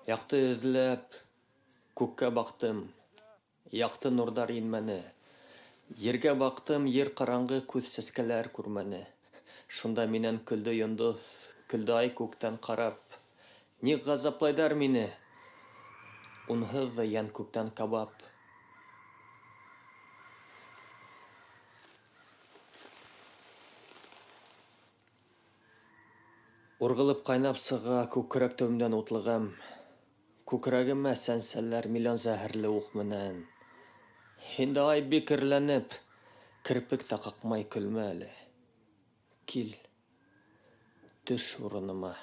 Яҡты эҙләп күккә баҡтым, яҡты нурҙар инмәне. Ергә баҡтым, ер ҡараңғы, күҙ сәскәләр күрмәне. Шунда минән көлдө йондоҙ, көлдө ай күктән ҡарап. Ник ғазаплайҙар мине? Унһыҙ ҙа йән күптән кабап. Урғылып ҡайнап сыға күкрәк төбөмдән утлы ғәм. Күкрәгемә сәнсәләр миллион зәһәрле уҡ менән. Һин дә ай бик эрләнеп, керпек тә ҡаҡмай көлмә әле. Кил, төш урыныма.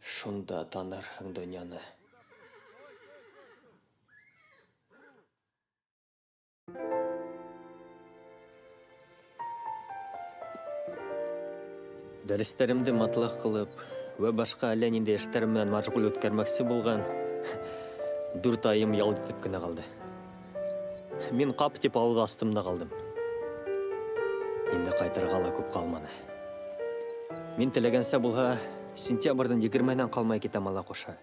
Шунда танырһың донъяны. Дәрестәремде матлах ҡылып вә башҡа әллә ниндәй эштәр менән мәшғүл үткәрмәксе булған 4 айым ял итеп кенә ҡалды. Мин ҡап тип ауыҙ астым да ҡалдым. Инде ҡайтырға ла күп ҡалманы. Мин теләгәнсә булһа, сентябрҙең 20-һенән ҡалмай китәм Алла ҡуша.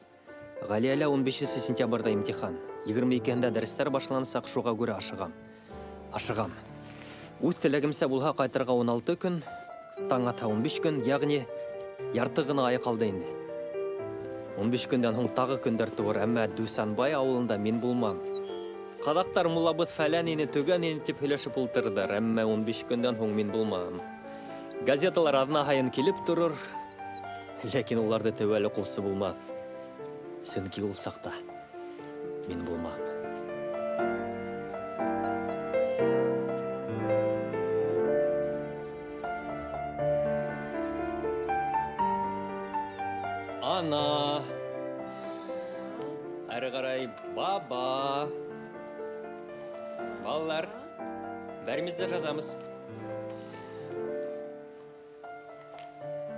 Ғәлиәлә 15 сентябрҙә имтихан. 22-һендә дәрестәр башлансаҡ, шуға күрә ашығам. Ашығам. Үҙ теләгемсә булһа, ҡайтырға 16 көн, таң атһа 15 көн, йәғни ярты ғына ай ҡалды инде. 15 көндән һуң тағы көндәр тыуыр, әммә Дүсәнбай ауылында мин булмам. Ҡаҙаҡтар муллабыҙ фәлән ине, төгән ине тип һөйләшеп ултырҙар, әммә 15 көндән һуң мин булмам. Газеталар аҙна һайын килеп торор, ләкин уларҙы теүәл уҡыусы булмаҫ. Сөнки ул саҡта мин булмам. Ана! Әрі қарай баба! Балалар, бәріміз де жазамыз.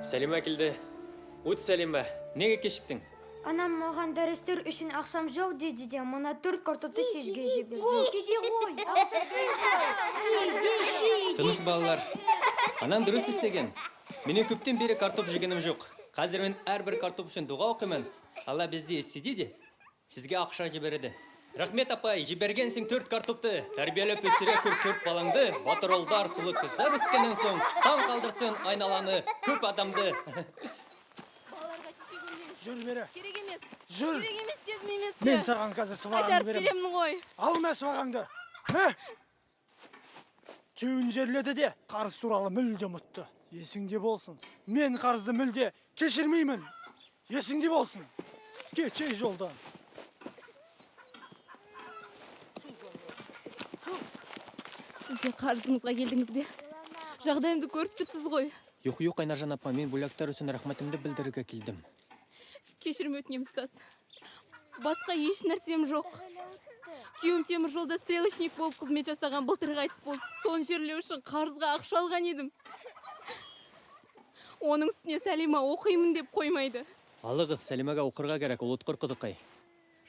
Сәлимә килде. Үт, Сәлимә, неге кешіктің? Анам маған дәрістер үшін ақшам жоқ дейді де, мына 4 картопты шешге жіберді. Кеде ғой, ақшасы жоқ. Кеде. Тыныш балалар. Анам дұрыс істеген. Менің көптен бері картоп жегенім жоқ. Қазір мен әрбір картоп үшін дұға оқимын. Алла бізді естіді де, сізге ақша жібереді. Рахмет апай, жібергенсің 4 картопты. Тәрбиелеп өсіре көр 4 балаңды. Батыр ұлдар, сұлу қыздар өскеннен соң таң қалдырсын айналаны, көп адамды. Жүр бері. Керек емес. Жүр. Керек емес дедім емес Мен пе? саған қазір сыбағаңды Қайтарып беремін. беремін ғой. Ал мә сыбағаңды. Мә. Күйеуін жерледі де, қарыз туралы мүлде ұмытты. Есіңде болсын. Мен қарызды мүлде кешірмеймін. Есіңде болсын. Кешей жолдан. Сіз де қарызыңызға келдіңіз бе? Жағдайымды көріп тұрсыз ғой. Юқ, юқ, Айнажан апа, мен бөлектер үшін рахметімді білдіруге келдім. Кешірім өтінемін, ұстаз. Басқа еш нәрсем жоқ. Күйеуім темір жолда стрелочник болып қызмет жасаған, былтыр қайтыс болды. Соны жерлеу үшін қарызға ақша алған едім. Оның үстіне Сәлима оқимын деп қоймайды. Алығыз, Сәлимаға оқырға керек, ол ұтқыр құдықай.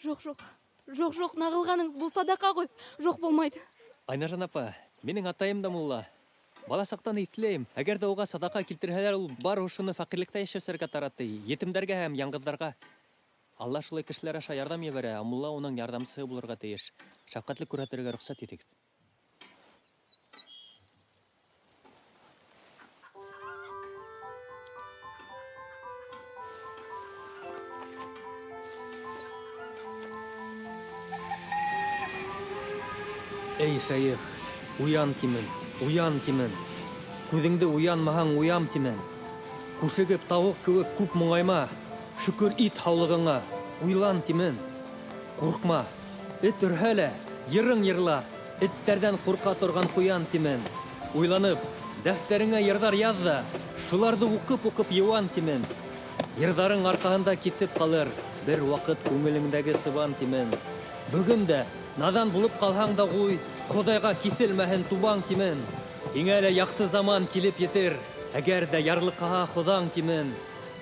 Жоқ, жоқ. Жоқ, жоқ, нағылғаныңыз бұл садақа ғой. Жоқ болмайды. Айнажан апа, менің атайым да мулла. Бала сақтан итлейм. Әгәр дә уға садақа килтерһәләр, ул бар ошоно фәҡирлектә йәшәүселәргә таратты, етемдәргә һәм яңғыҙҙарға. Алла шулай кешеләр аша ярҙам ебәрә, ә мулла уның ярҙамсыһы булырға тейеш. Шәфҡәтлек күрһәтергә рөхсәт итегеҙ. Эй, шәйех, уян тимен, уян тимен. Күҙеңде уянмаһаң, уям тимен. Күшегеп тауыҡ кеүек күп моңайма. Шөкөр ит һаулығыңа, уйлан тимен. Ҡурҡма, эт өрһә лә, йырың йырла. Эттәрҙән ҡурҡа торған ҡуян тимен. Уйланып, дәфтәреңә йырҙар яҙ ҙа, шуларҙы уҡып-уҡып йыуан тимен. Йырҙарың арҡаһында китеп ҡалыр, бер ваҡыт күңелеңдәге сыбан тимен. Бөгөн дә наҙан булып ҡалһаң да ҡуй, Хоҙайға киҫелмәһен тубаң тимен. Һиңә лә яҡты заман килеп етер, әгәр ҙә ярлыҡаһа Хоҙаң тимен.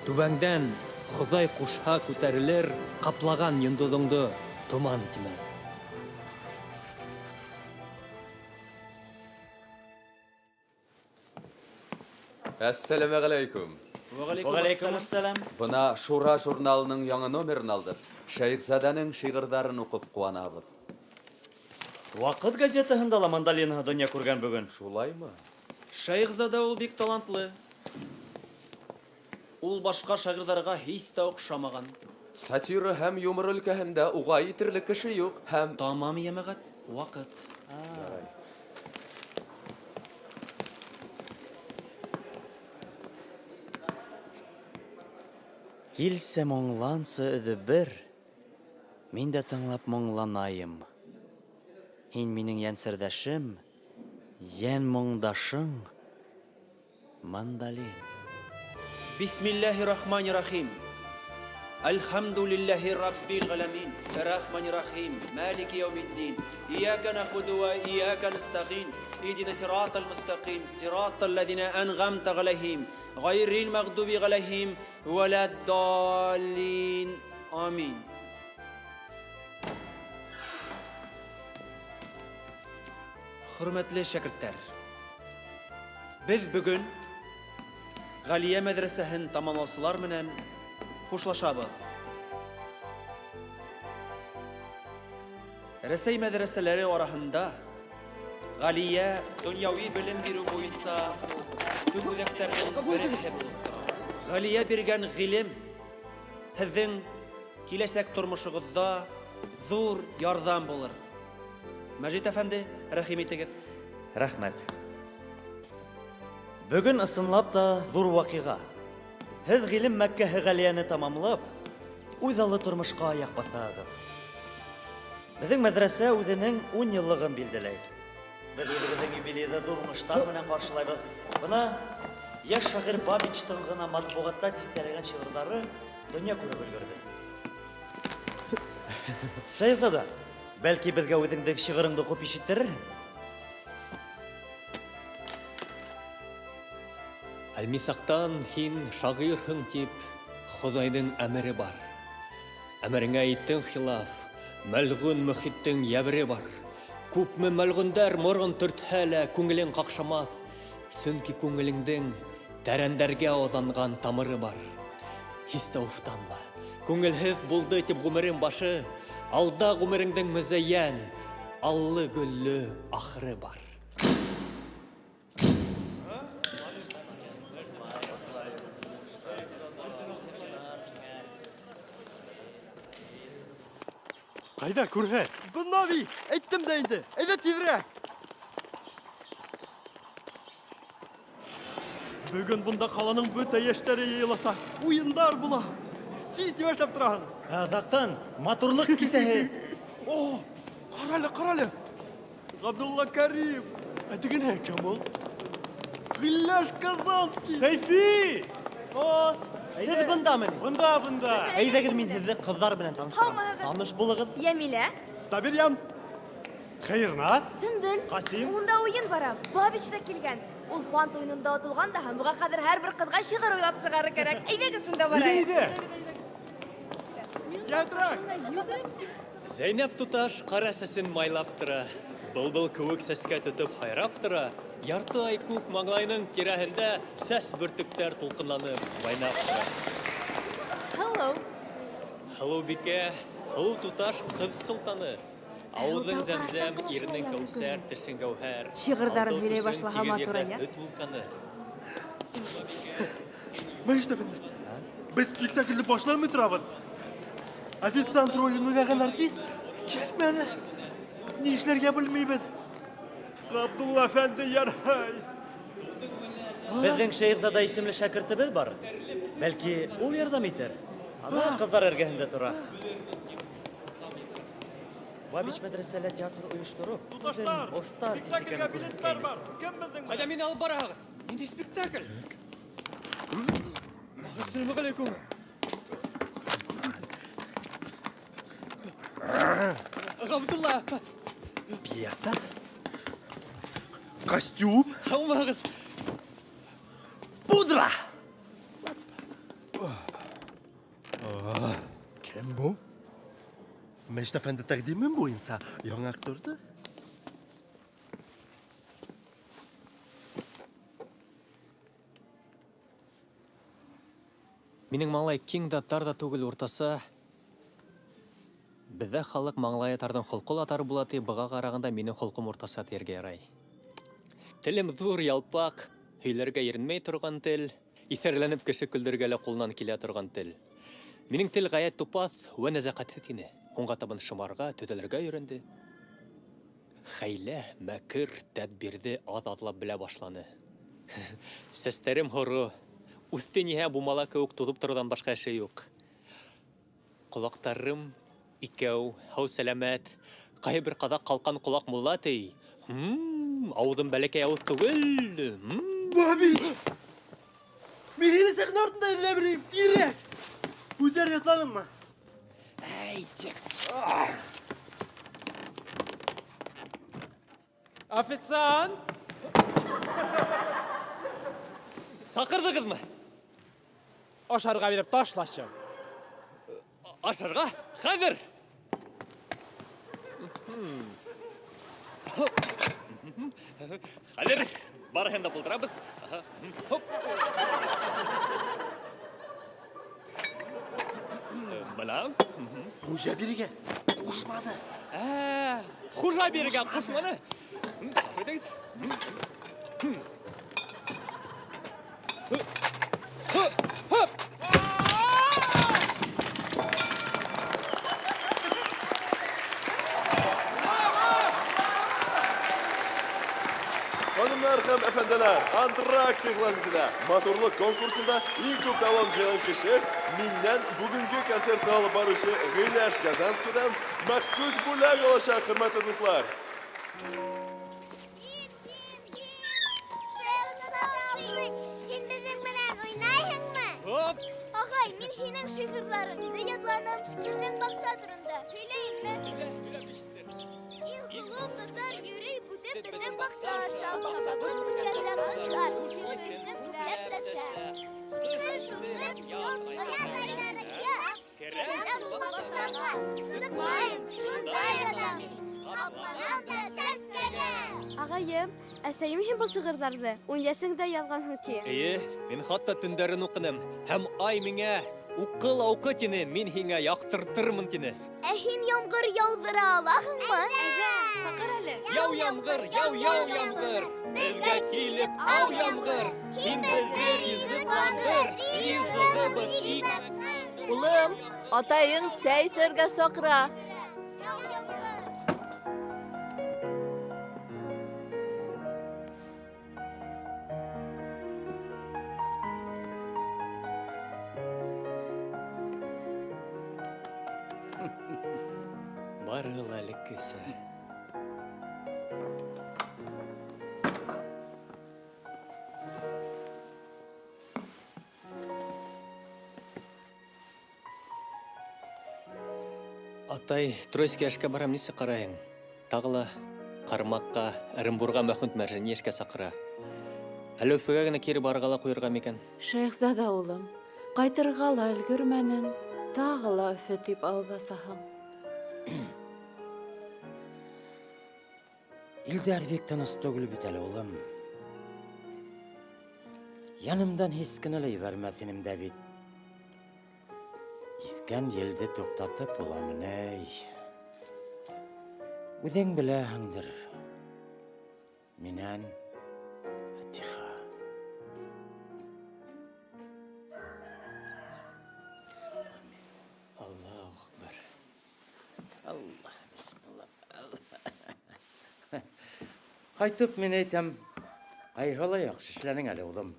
Түбәңдән Хоҙай ҡушһа күтәрелер, ҡаплаған йондоҙоңдо томан тимен. Әссәләмәғәләйкүм. Вәғәләйкүм әссәләм. Бына Шура журналының яңы номерын алдыҡ. Шәйехзаданың шиғырҙарын уҡып ҡыуанабыҙ. Ваҡыт газетаһында ла мандолинаһы донъя күргән бөгөн. Шулаймы? Шәйехзада ул бик талантлы. Ул башҡа шағирҙарға һис тә оҡшамаған. Сатира һәм юмор өлкәһендә уға етерлек кеше юҡ һәм... Тамам, йәмәғәт, ваҡыт. Ярай. Килсә моңлансы өҙөп бер, мин дә тыңлап моңланайым. Һин минең йәнсерҙәшем, йән моңдашың, мандолин. Бисмиллахи-рахмани-рахим. Альхамдулиллахи раббил галамин. Рахмани-рахим. Малики яумиддин. Ияка нахуду ва ияка настагин. Иhdina сиратал мустақим. Сиратал лазина ан'амта алейхим. Гайрил магдуби алейхим валаддаллин. Амин. Хөрмәтле шәкерттәр, беҙ бөгөн Ғәлиә мәҙрәсәһен тамамлаусылар менән хушлашабыҙ. Рәсәй мәҙрәсәләре араһында Ғәлиә донъяуи белем биреү буйынса төп үҙәктәрҙең береһе булып тора. Ғәлиә биргән ғилем һеҙҙең киләсәк тормошоғоҙҙа ҙур ярҙам булыр. Мәжит әфәнде, рәхим итегеҙ. Рәхмәт. Бөгөн ысынлап та ҙур ваҡиға. Һеҙ ғилем мәккәһе Ғәлиәне тамамлап, үҙаллы тормошҡа аяҡ баҫаһығыҙ. Беҙҙең мәҙрәсә үҙенең 10 йыллығын билдәләй. Беҙ үҙебеҙҙең юбилейҙы ҙур уңыштар менән ҡаршылайбыҙ. Бына йәш шағир Бабичтың ғына матбуғатта тиҫкәрелгән шиғырҙары донъя күреп өлгөрҙө. Шәйехзада, бәлки беҙгә үҙеңдең шиғырыңды уҡып ишеттерерһең? Әлмисаҡтан һин шағирһың тип Хоҙайҙың әмере бар. Әмереңә иттең хилаф, мәлғүн мөхиттең йәбере бар. Күпме мәлғүндәр морон төртһә лә күңелең ҡаҡшамаҫ, сөнки күңелеңдең тәрәндәргә аҙанған тамыры бар. Һис тә уфтанма, күңелһеҙ булды тип ғүмерең башы, алда ғүмереңдең мөзәйән, аллы-гөллө ахыры бар. Ҡайҙа күрһәт? Бына бит, әйттем дә инде. Әйҙә тиҙерәк. Бөгөн бында ҡаланың бөтә йәштәре йыйыласаҡ. Уйындар була. Сис нимә эшләп тораһың? Аҙаҡтан матурлыҡ кисәһе. О, ҡара әле, ҡара әле. Ғабдулла Кариев. Ә тегенә кем ул? Ғилләш Казанский. Сәйфи! О, һеҙ бындамы ни? Бында, бында. Әйҙәгеҙ, мин һеҙҙе ҡыҙҙар менән таныштырам. Һаумыһығыҙ. Таныш булығыҙ. Йәмилә. Сабирйан. Хәйернас. Сөмбөл. Ҡасим. Унда уйын бара. Бабич та килгән. Ул фант уйынында отолған да һәм быға ҡәҙәр һәр бер ҡыҙға шиғыр уйлап сығарыр кәрәк. Әйҙәгеҙ шунда барайыҡ. Әйҙә, әйҙә. Ятрак. Зәйнәп туташ ҡара сәсен майлап тора. Был-был кеүек сәскә тотоп һайрап тора. Ярты ай күк маңлайының тирәһендә сәс бөртөктәр тулҡынланып уйнап тора. Hello. Һылыубикә, һылыу туташ ҡыҙ солтаны. Ауыҙың зәмзәм, иренең кәүсәр, тешең гәүһәр. Шиғырҙарын Алтын һөйләй тешең башлаһа тигеҙ ерҙә матурая. һөт вулканы. Мәжит әфәнде, беҙ спектаклде башламай торабыҙ. Официант ролен уйнаған артист килмәне. Ни эшләргә белмәйбеҙ. Ғабдулла әфәнде, ярай. Беҙҙең Шәйехзада исемле шәкертебеҙ бар. Бәлки ул ярҙам итер. Ана ҡыҙҙар эргәһендә тора. Бабич мәҙрәсәлә театр ойоштороп, Туташтар, үҙен оҫта артист спектакльгә икәнен билеттар күрһәткәйне. бар. Кем беҙҙең Ҡайҙа мине алып бараһығыҙ? Ниндәй спектакль? Ассаламу алейкум. Ғабдулла. Пьеса? Костюм? Һаумыһығыҙ. Пудра! Кем бу? Мәжит әфәнде тәҡдиме буйынса яңы актерҙы. Минең маңлай киң дә, тар да түгел, уртаса. Беҙҙә халыҡ маңлайы тарҙың холҡо ла тар була ти, быға ҡарағанда минең холҡом уртаса тиергә ярай. Телем ҙур, ялпаҡ, һөйләргә иренмәй торған тел, иҫәрләнеп кеше көлдөргә лә ҡулынан килә торған тел. Минең тел ғәйәт тупаҫ вә нәзәҡәтһеҙ ине. Һуңға табан шымарға, төҙәлергә өйрәнде. Хәйлә, мәкер, тәдбирҙе аҙ-аҙлап белә башланы. Сәстәрем һоро, үҫте ниһә бумала кеүек туҙып тороуҙан башҡа эше юҡ. Ҡолаҡтарым икәү, һау-сәләмәт. Ҡайһы бер ҡаҙаҡ ҡалҡан ҡолаҡ мулла ти. Ауыҙым бәләкәй ауыҙ түгел. Бабич! Мин һине сәхнә артында эҙләп йөрөйөм, тиҙерәк! Һүҙҙәр ятланыңмы? Әй, текст. Официант! Саҡырҙығыҙмы? Ашарға биреп ташлашы. Ашарға? Хәҙер! Хәҙер барыһын да булдырабыҙ. Хоп. Бына. Хужа бирегә ҡушманы. Хужа бирегә ҡушманы. Әйҙәгеҙ. Ханымнар һәм әфәнделәр, антракт игълан ителә. Матурлык конкурсында иң күп талон җыйган кеше миннән бүгенге концертны алып баручы Гыйләш Казанскийдан махсус бүләк алачак, хөрмәтле дуслар. Һин беҙҙең менән уйнайһыңмы? Хоп! Ағай, мин һинең шиғырҙарыңды ятланым. Беҙҙең баҡса турында һөйләйемме? Иң һылыу ҡыҙҙар йөрөй бүтән беҙҙең баҡса аша. Баҡсабыҙ үткәндә ҡыҙҙар үҫен күпләп сәсә. Ҡыш үтеп, яҙ аяҡ Керәм шул баҡсаға, сыҡмайым, шунда ятам мин. Ҡапланам да сәскәгә. Ағайым, әсәйем һин был шиғырҙарҙы 10 йәшеңдә яҙғанһың ти. Эйе, мин хатта төндәрен уҡыным. Һәм ай миңә уҡы ла уҡы тине, мин һиңә яҡтыртырмын тине. Ә һин ямғыр яуҙыра алаһыңмы? Әйҙә, саҡыр әле. Яу ямғыр, яу, яу ямғыр, беҙгә килеп ау ямғыр. Һин беҙҙе ризыҡландыр, ризығыбыҙ икмәк. Улым, атайың сәй эсергә саҡыра. Барыһы ла элеккесә. Атай, Тройский эшкә барам, нисек ҡарайһың? Тағы ла Ҡармаҡҡа, Ырымбурға Мәхмүт Мәржәни эшкә саҡыра. Әллә Өфөгә генә кире барырға ла ҡуйырға микән? Шәйехзада улым, ҡайтырға ла өлгөрмәнең, тағы ла Өфө тип ауыҙ асаһың. Илдәр бик тыныс түгел бит әле, улым. Янымдан һис кенә лә ебәрмәҫ инем дә бит. Иҫкән елде туҡтатып буламы ни? Үҙең беләһеңдер. Минән фатиха. Аллаһу акбар. Аллаһ, бисмилла. Ҡайтып мин әйтәм, ҡайһы ла яҡшы эшләнең әле, улым.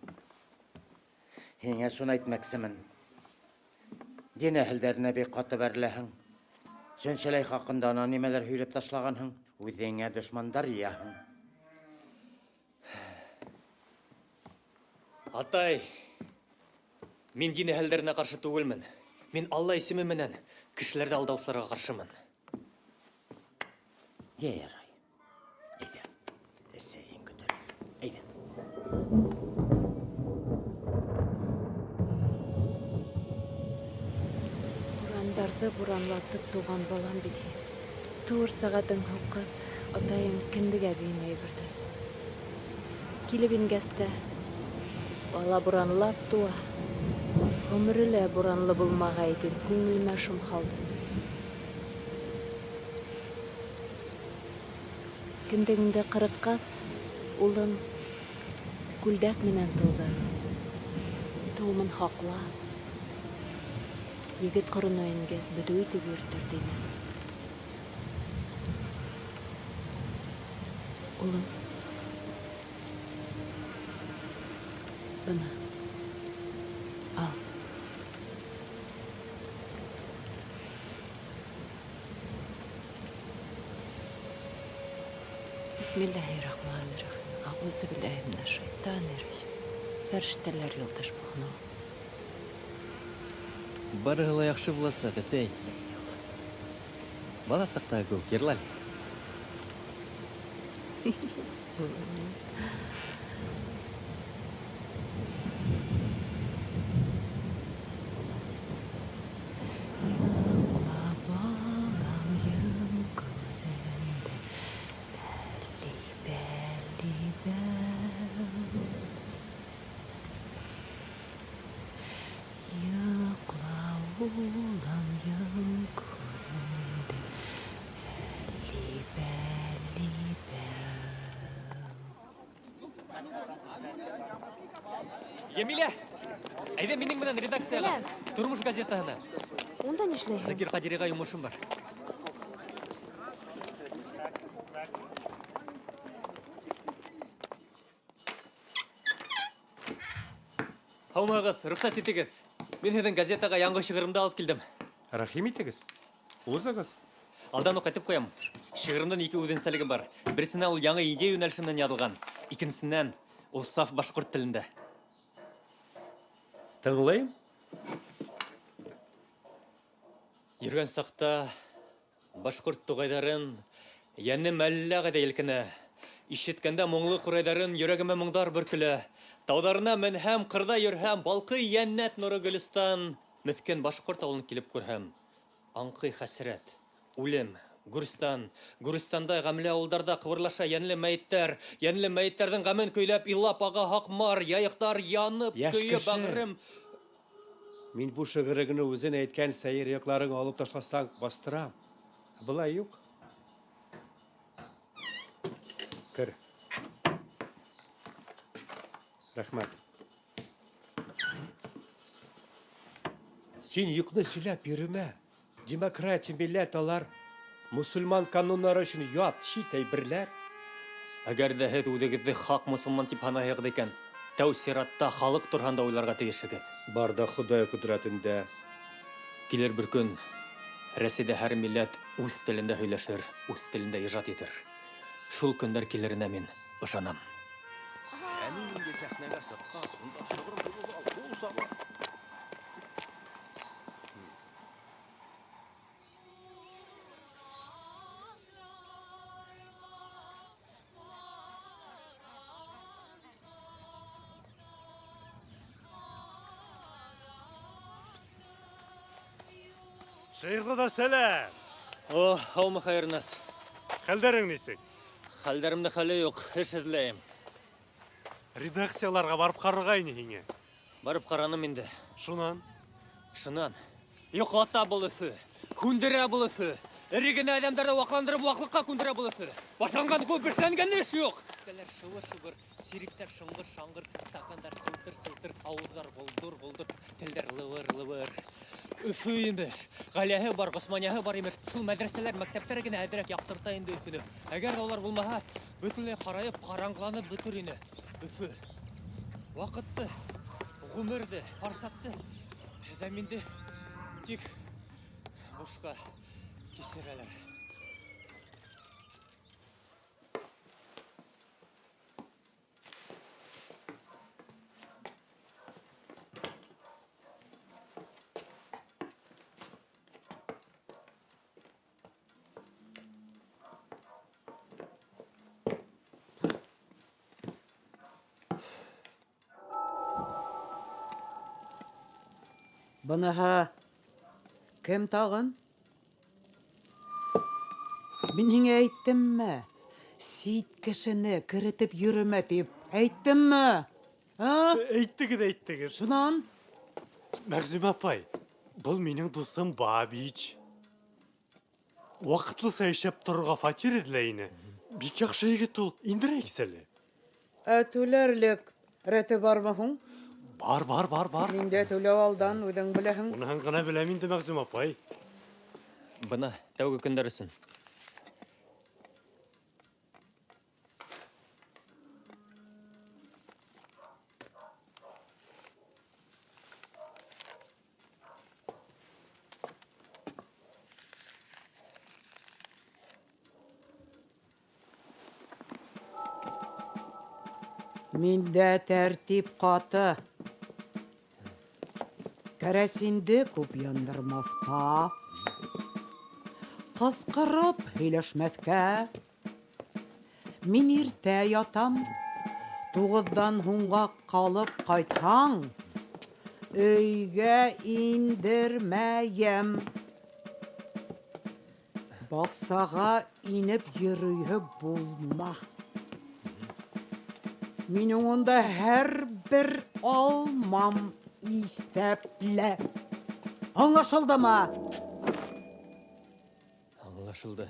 Һиңә шуны әйтмәксемен. Дин әһелдәренә бик ҡаты бәреләһең. Сөнсәләй хаҡында ана нимәләр һөйләп ташлағанһың, үҙеңә дошмандар йыяһың. Атай, мин дин әһелдәренә ҡаршы түгелмен. Мин Алла исеме менән кешеләрҙе алдаусыларға ҡаршымын. Йә, ярай. Әйҙә, әсәйең көтәлер. Әйҙә. Бурандарҙы буранлатып тыуған балам бит һин. Тыуыр сәғәтең һуҡҡас, атайың кендек әбейенә йүгерҙе. Килеп ингәс тә, бала буранлап тыуа. Ғүмере лә буранлы булмағайы тип күңелемә шом һалды. Кендегеңде ҡырыҡҡас, улың күлдәк менән тыуҙы. Тыуымын һаҡла. Егет ҡорона ингәс, бөтөү итеп йөрөтөр тине. Улым, бына, ал. Бисмиллаһи-рахмани-рахим. Әғүзу биллаһи минәш-шайтани-ражим. Фәрештәләр юлдаш булһын ул. Барыһы ла яҡшы буласаҡ, әсәй. Бала саҡтағы кеүек йырла әле. Йоҡла, балам, йом күҙеңде, бәли, бәли, бәү. Йоҡла, улым, йом күҙеңде, бәли, бәли, бәү. Йәмилә, әйҙә минең менән редакцияға. Сәләм. Тормош газетаһына. Унда ни эшләйһең? Закир Ҡадириға йомошом бар. Һаумыһығыҙ, рөхсәт итегеҙ. Мин һеҙҙең газетаға яңы шиғырымды алып килдем. Рәхим итегеҙ. Уҙығыҙ. Алдан уҡ әйтеп ҡуям. Шиғырымдың ике үҙенсәлеге бар. Береһенән ул яңы идея йүнәлеше менән яҙылған. Икенсенән ул саф башҡорт телендә. Тыңлайым. Йөргән саҡта башҡорт туғайҙарын йәнем әллә ҡайҙа елкенә. Ишеткәндә моңло ҡурайҙарын йөрәгемә моңдар бөркөлә. Тауҙарына менһәм, ҡырҙа йөрһәм, балҡый йәннәт нуры гөлөстан. Меҫкен башҡорт ауылын килеп күрһәм, аңҡый хәсрәт, үлем, гүрстан. Гүрстандай ғәмле ауылдарҙа ҡыбырлаша йәнле мәйеттәр. Йәнле мәйеттәрҙең ғәмен көйләп илап аға Һаҡмар, яйыҡтар янып, Йәш көйө кеше. бәғерем. Мин бу шиғырыңны үҙең әйткән сәйер яҡларын алып ташласаң, бастырам. Ә былай юҡ. Кер. Рәхмәт. Син юҡны һөйләп йөрөмә. Демократия, милләт алар мосолман кануннары өсөн ят, сит әйберләр. Әгәр ҙә һеҙ үҙегеҙҙе хаҡ мосолман тип һанайһығыҙ икән, тәү сиратта халыҡ тураһында уйларға тейешһегеҙ. Бар да Хоҙай ҡөҙрәтендә. Килер бер көн Рәсәйҙә һәр милләт үҙ телендә һөйләшер, үҙ телендә ижад итер. Шул көндәр килеренә мин ышанам. Ә мин инде сәхнәгә сыҡҡас, унда шығырым торғоҙа, ҡул саба. Шәйехзада, сәләм! О, һаумы, Хәйернас. Хәлдәрең нисек? Хәлдәремдә хәле юҡ, эш эҙләйем. Редакцияларға барып ҡарарға ине һиңә. Барып ҡараным инде. Шунан? Шунан. Йоҡлата был Өфө, һүндерә был Өфө. Эре генә әҙәмдәрҙе ваҡландырып, ваҡлыҡҡа күндерә был Өфө. Башланған күп, эшләнгән эш юҡ. Мискәләр шыбыр-шыбыр, сиректәр шыңғыр-шаңғыр, стакандар сылтыр-сылтыр, ауыҙҙар голдор-голдор, телдәр лыбыр-лыбыр. Өфө имеш, ғаиләһе бар, Ғосманияһы бар имеш. Шул мәҙрәсәләр, мәктәптәр генә әҙерәк яҡтырта инде Өфөнө. Әгәр ҙә улар булмаһа, бөтөнләй ҡарайып, ҡараңғыланып бөтөр ине. Өфө. Ваҡытты, ғүмерҙе, форсатты, зәминде тик бушҡа кисерәләр. Быныһы кем тағын? Мин һиңә әйттемме? Сит кешене керетеп йөрөмә тип әйттемме? А? Әйттегеҙ, әйттегеҙ. Шунан? Мәғзүмә апай, был минең дуҫым Бабич. Ваҡытлыса йәшәп торорға фатир эҙләй ине. Бик яҡшы егет ул, индерәйексе әле. Ә түләрлек рәте бармы һуң? Бар, бар, бар, бар. Миндә түләү алдан, үҙең беләһең. Уныһын ғына беләм инде, Мәғзүмә апай. Бына тәүге көндәр өсөн. Миндә тәртип ҡаты. Кәрәсинде күп яндырмаҫҡа, ҡысҡырып һөйләшмәҫкә. Мин иртә ятам. 9-ҙан һуңға ҡалып ҡайтһаң, өйгә индермәйем. Баҡсаға инеп йөрөйһө булма. Минең унда һәр бер алмам иҫәплә. Аңлашылдымы? Аңлашылды.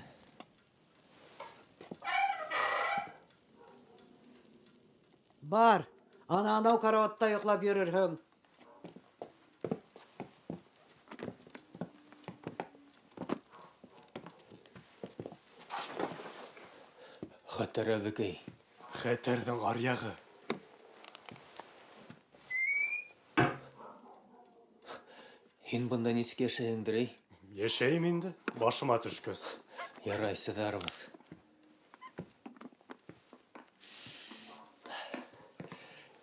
Бар, ана анау караватта йоҡлап йөрөрһөң. Хәтәр әбекәй. Хәтәрҙең аръяғы. Һин бында нисек йәшәйһеңдер, эй? Йәшәйем инде, башыма төшкәс. Ярай, сыҙарбыҙ.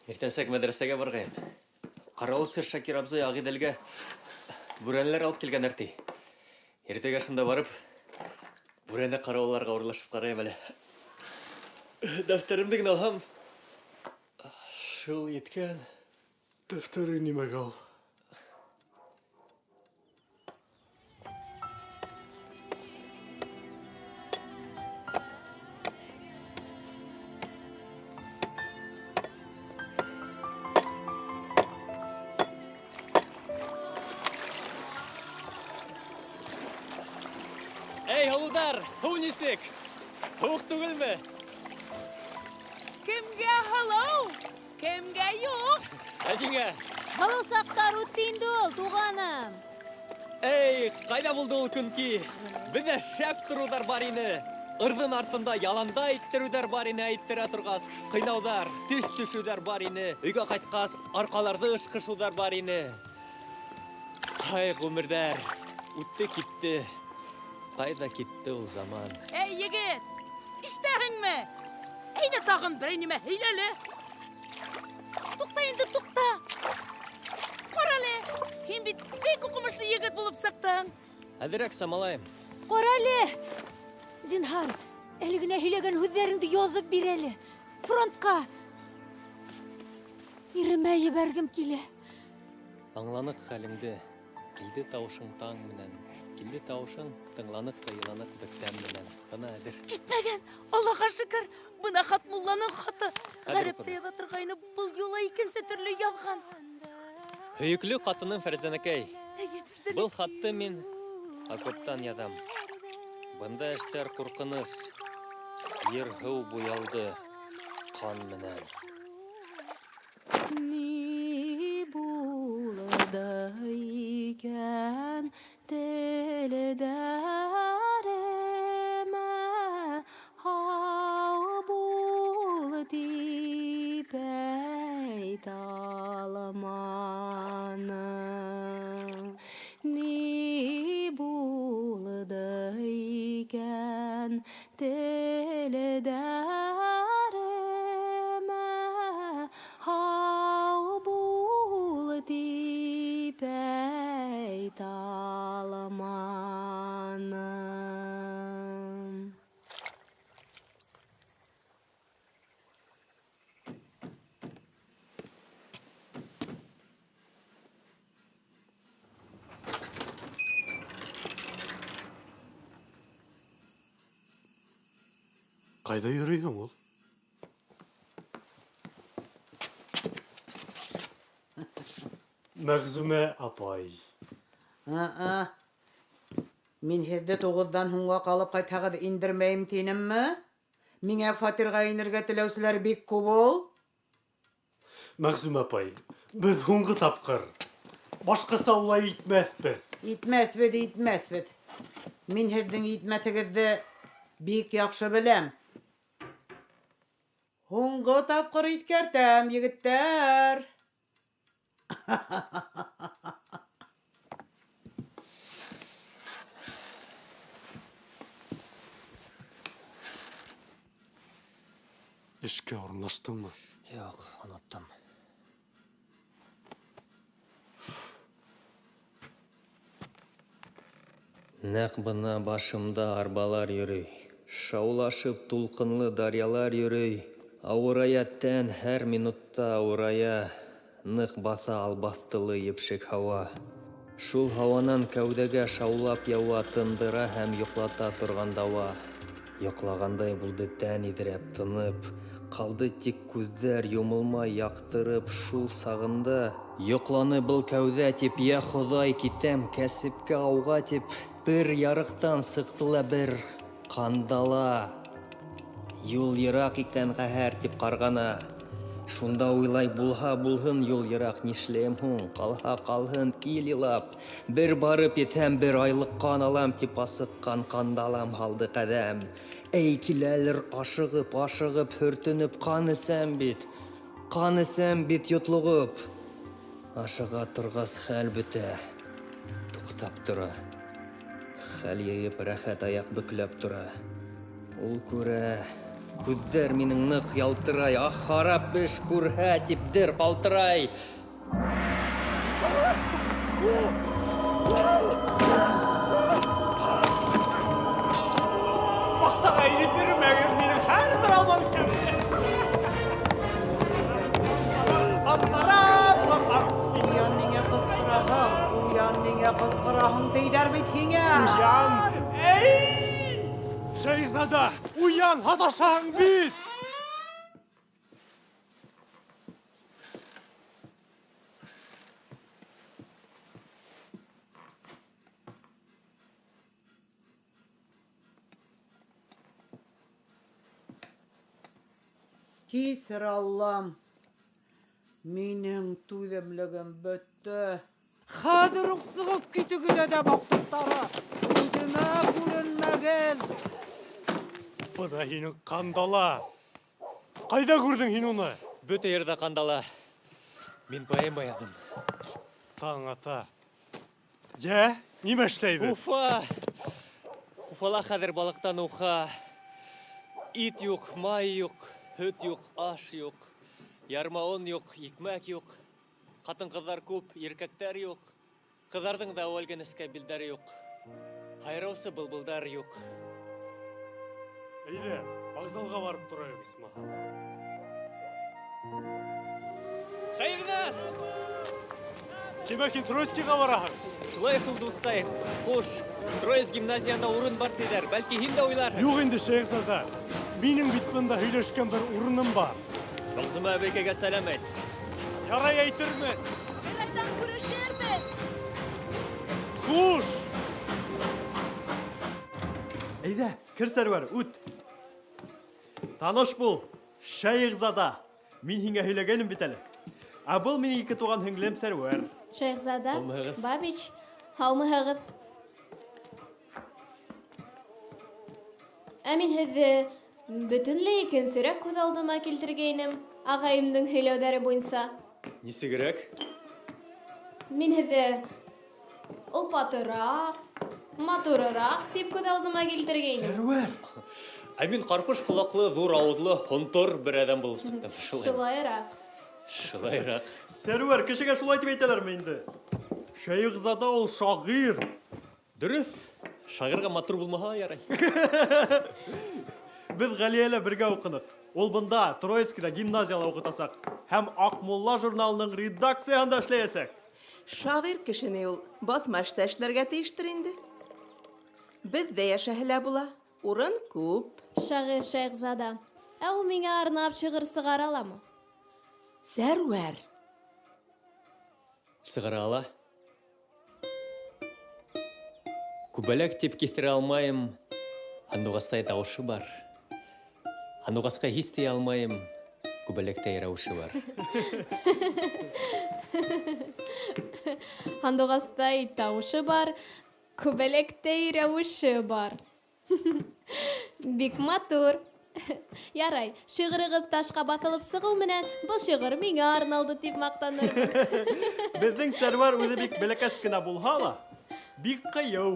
Иртәнсәк мәҙрәсәгә барғайым. Ҡарауылсы Шакир абзый Ағиҙелгә бүрәнәләр алып килгәндәр ти. Иртәгә шунда барып, бүрәнә ҡарауылларға урлашып ҡарайым әле. Дәфтәремде генә алһам, шул еткән. Дәфтәрең нимәгә ул? Эй, һылыуҙар, һыу нисек? Һыуыҡ түгелме? Кемгә һылыу, кемгә юҡ? Ә ниңә? Һылыу саҡтар үтте инде ул, туғаным. Эй, ҡайҙа булды ул көнки? Беҙҙә шәп тороуҙар бар ине. Ырҙын артында яланда әйттереүҙәр бар ине, әйттерә торғас, ҡыйнауҙар, теш төшөүҙәр бар ине. Өйгә ҡайтҡас, арҡаларҙы ышҡышыуҙар бар ине. Ай, ғүмерҙәр, үтте китте. Ҡайҙа китте ул заман? Эй, егет, ишетәһеңме? Әйҙә тағын берәй нимә һөйлә әле. Туҡта инде, туҡта. Ҡара әле, һин бит бик уҡымышлы егет булып сыҡтың. Әҙерәк самалайым. Ҡара әле. Зинһар, әле генә һөйләгән һүҙҙәреңде яҙып бир әле. Фронтҡа. Иремә ебәргем килә. Аңланыҡ хәлеңде. Килде тауышың таң менән. Килде тауышың, тыңланыҡ та иланыҡ бөктән менән. Бына әҙер. Китмәгән, Аллаға шөкөр. Бына хат мулланың хаты. Хәҙер Ғәрәпсә уҡырбыҙ. яҙа торғайны, был юлы икенсе төрлө яҙған. Һөйөклө ҡатыным Фәрзәнәкәй. Эйе, Фәрзәнәкәй. Был хатты мин окоптан яҙам. Бында эштәр ҡурҡыныс. Ер һыу буялды ҡан менән. Ни булды икән телдәремә, һау бул тип әйтә алманым. Ни булды икән телдәремә, һау бул тип әйтә алманым. Ҡайҙа йөрөйһөң ул? Мәғзүмә апай. А-а. Мин һеҙҙе туғыҙҙан һуңға ҡалып ҡайтһағыҙ индермәйем тинемме? Миңә фатирға инергә теләүселәр бик күп ул. Мәғзүмә апай, беҙ һуңғы тапҡыр. Башҡаса улай итмәҫбеҙ. Итмәҫбеҙ, итмәҫбеҙ. Мин һеҙҙең итмәҫегеҙҙе бик яҡшы беләм. Һуңғы тапҡыр иҫкәртәм, егеттәр. Эшкә урынлаштыңмы? Юҡ, оноттом. Нәҡ бына башымда арбалар йөрөй. Шаулашып тулҡынлы даръялар йөрөй. Ауырая тән һәр минутта ауырая. Ныҡ баҫа албаҫтылы епшек һауа. Шул һауанан кәүҙәгә шаулап яуа, тындыра һәм йоҡлата торған дауа. Йоҡлағандай булды тән иҙрәп, тынып. Ҡалды тик күҙҙәр йомолмай яҡтырып шул сағында. Йоҡланы был кәүҙә тип, йә Хоҙай, китәм кәсепкә ауға тип, бер ярыҡтан сыҡты ла бер ҡандала. Юл йыраҡ икән ҡәһәр тип ҡарғана. Шунда уйлай, булһа булһын юл йыраҡ, нишләйем һуң, ҡалһа ҡалһын ил илап. Бер барып етһәм, бер айлыҡ ҡан алам тип асыҡҡан ҡандалам һалды ҡәҙәм. Эй, киләлер ашығып, ашығып, һөртөнөп ҡан эсәм бит. Ҡан эсәм бит йотлоғоп. Ашыға торғас хәл бөтә. Туҡтап тора. Хәл йыйып, рәхәт аяҡ бөкләп тора. Ул күрә, күҙҙәр минең ныҡ ялтырай, ах, харап эш күрһә, тип дер ҡалтырай. Баҡсаға инеп йөрөмәгеҙ, минең һәр бер алмам тәмле. Уян, ниңә ҡысҡыраһың? Уян, ниңә ҡысҡыраһың, тиҙәр бит һиңә. Уян! Эй! Шәйехзада, уян, һаташаһың бит! Кисер, Аллам, минең түҙемлегем бөттө. Хәҙер үк сығып китегеҙ, әҙәм аҡтыҡтары! Күҙемә күренмәгеҙ! Бына һинең ҡандала. Ҡайҙа күрҙең һин уны? Бөтә ерҙә ҡандала. Мин поэма яҙҙым. Таң ата. Йә, нимә эшләйбеҙ? Уфа! Уфала хәҙер балыҡтан уха. Ит юҡ, май юҡ, һөт юҡ, аш юҡ. Ярма он юҡ, икмәк юҡ. Ҡатын-ҡыҙҙар күп, иркәктәр юҡ. Ҡыҙҙарҙың да әүәлге нескә билдәре юҡ. Һайраусы былбылдар юҡ. Әйҙә, вокзалға барып торайыҡ, исмаһам. Хәйернәс! Тимәк, һин Троицкийға бараһың? Шулай шул, дуҫҡай. Хуш, Троицк гимназияһында урын бар тиҙәр. Бәлки һин дә уйларһың. Юҡ инде, Шәйехзада. Минең бит бында һөйләшкән бер урыным бар. Мәғзүмә әбейкәгә сәләм әйт. Ярай әйтермен. Бер айҙан күрешербеҙ. Хуш! Әйҙә, кер Сәрвәр, үт. Таныш бул, Шәйехзада. Мин һиңә һөйләгәйнем бит әле. Ә был минең ике туған һеңлем Сәрвәр. Шәйехзада, Һаумыһығыҙ. Бабич, һаумыһығыҙ. Ә мин һеҙҙе бөтөнләй икенсерәк күҙ алдыма килтергәйнем, ағайымдың һөйләүҙәре буйынса. Нисегерәк? Мин һеҙҙе олпатыраҡ, матурыраҡ тип күҙ алдыма килтергәйнем. Сәрвәр! Ә мин ҡарпыш ҡолаҡлы, ҙур ауыҙлы, һонтор бер әҙәм булып сыҡтым. Шулай. Шулайыраҡ. Шулайыраҡ. Сәрвәр, кешегә шулай дип әйтәләрме инде? Шәйехзада ул шағир. Дөрөҫ. Шағирға матур булмаһа ла ярай. Беҙ Ғәлиә лә бергә уҡыныҡ. Ул бында, Троицкиҙа гимназияла уҡытасаҡ. Һәм Аҡмулла журналының редакцияһында эшләйәсәк. Шағир кеше ни ул, баҫма эштә эшләргә тейештер инде. Беҙҙә йәшәһе лә була, урын күп. Шағир Шәйехзада. Ә ул миңә арнап шиғыр сығара аламы? Сәрвәр. Сығара ала. Күбәләк тип киҫтерә алмайым, һандуғастай тауышы бар. Һандуғасҡа һис тейә алмайым, күбәләктәй рәүеше бар. Һандуғастай тауышы бар, күбәләктәй рәүеше бар. Бик матур. Ярай, шиғырығыҙ ташҡа баҫылып сығыу менән был шиғыр миңә арналды тип маҡтанырмын. Беҙҙең Сәрвәр үҙе бик бәләкәс кенә булһа ла, бик ҡыйыу.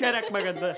Кәрәкмәгәндә.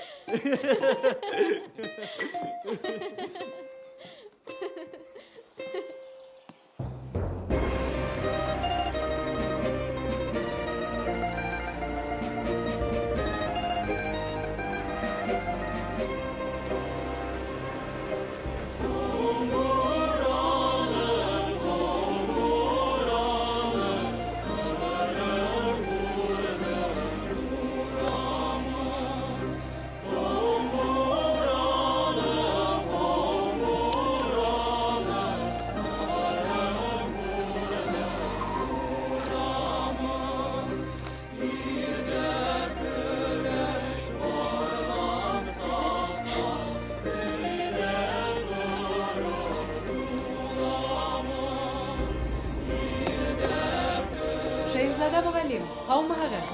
Шәйехзада мөғәллим, һаумыһығыҙ?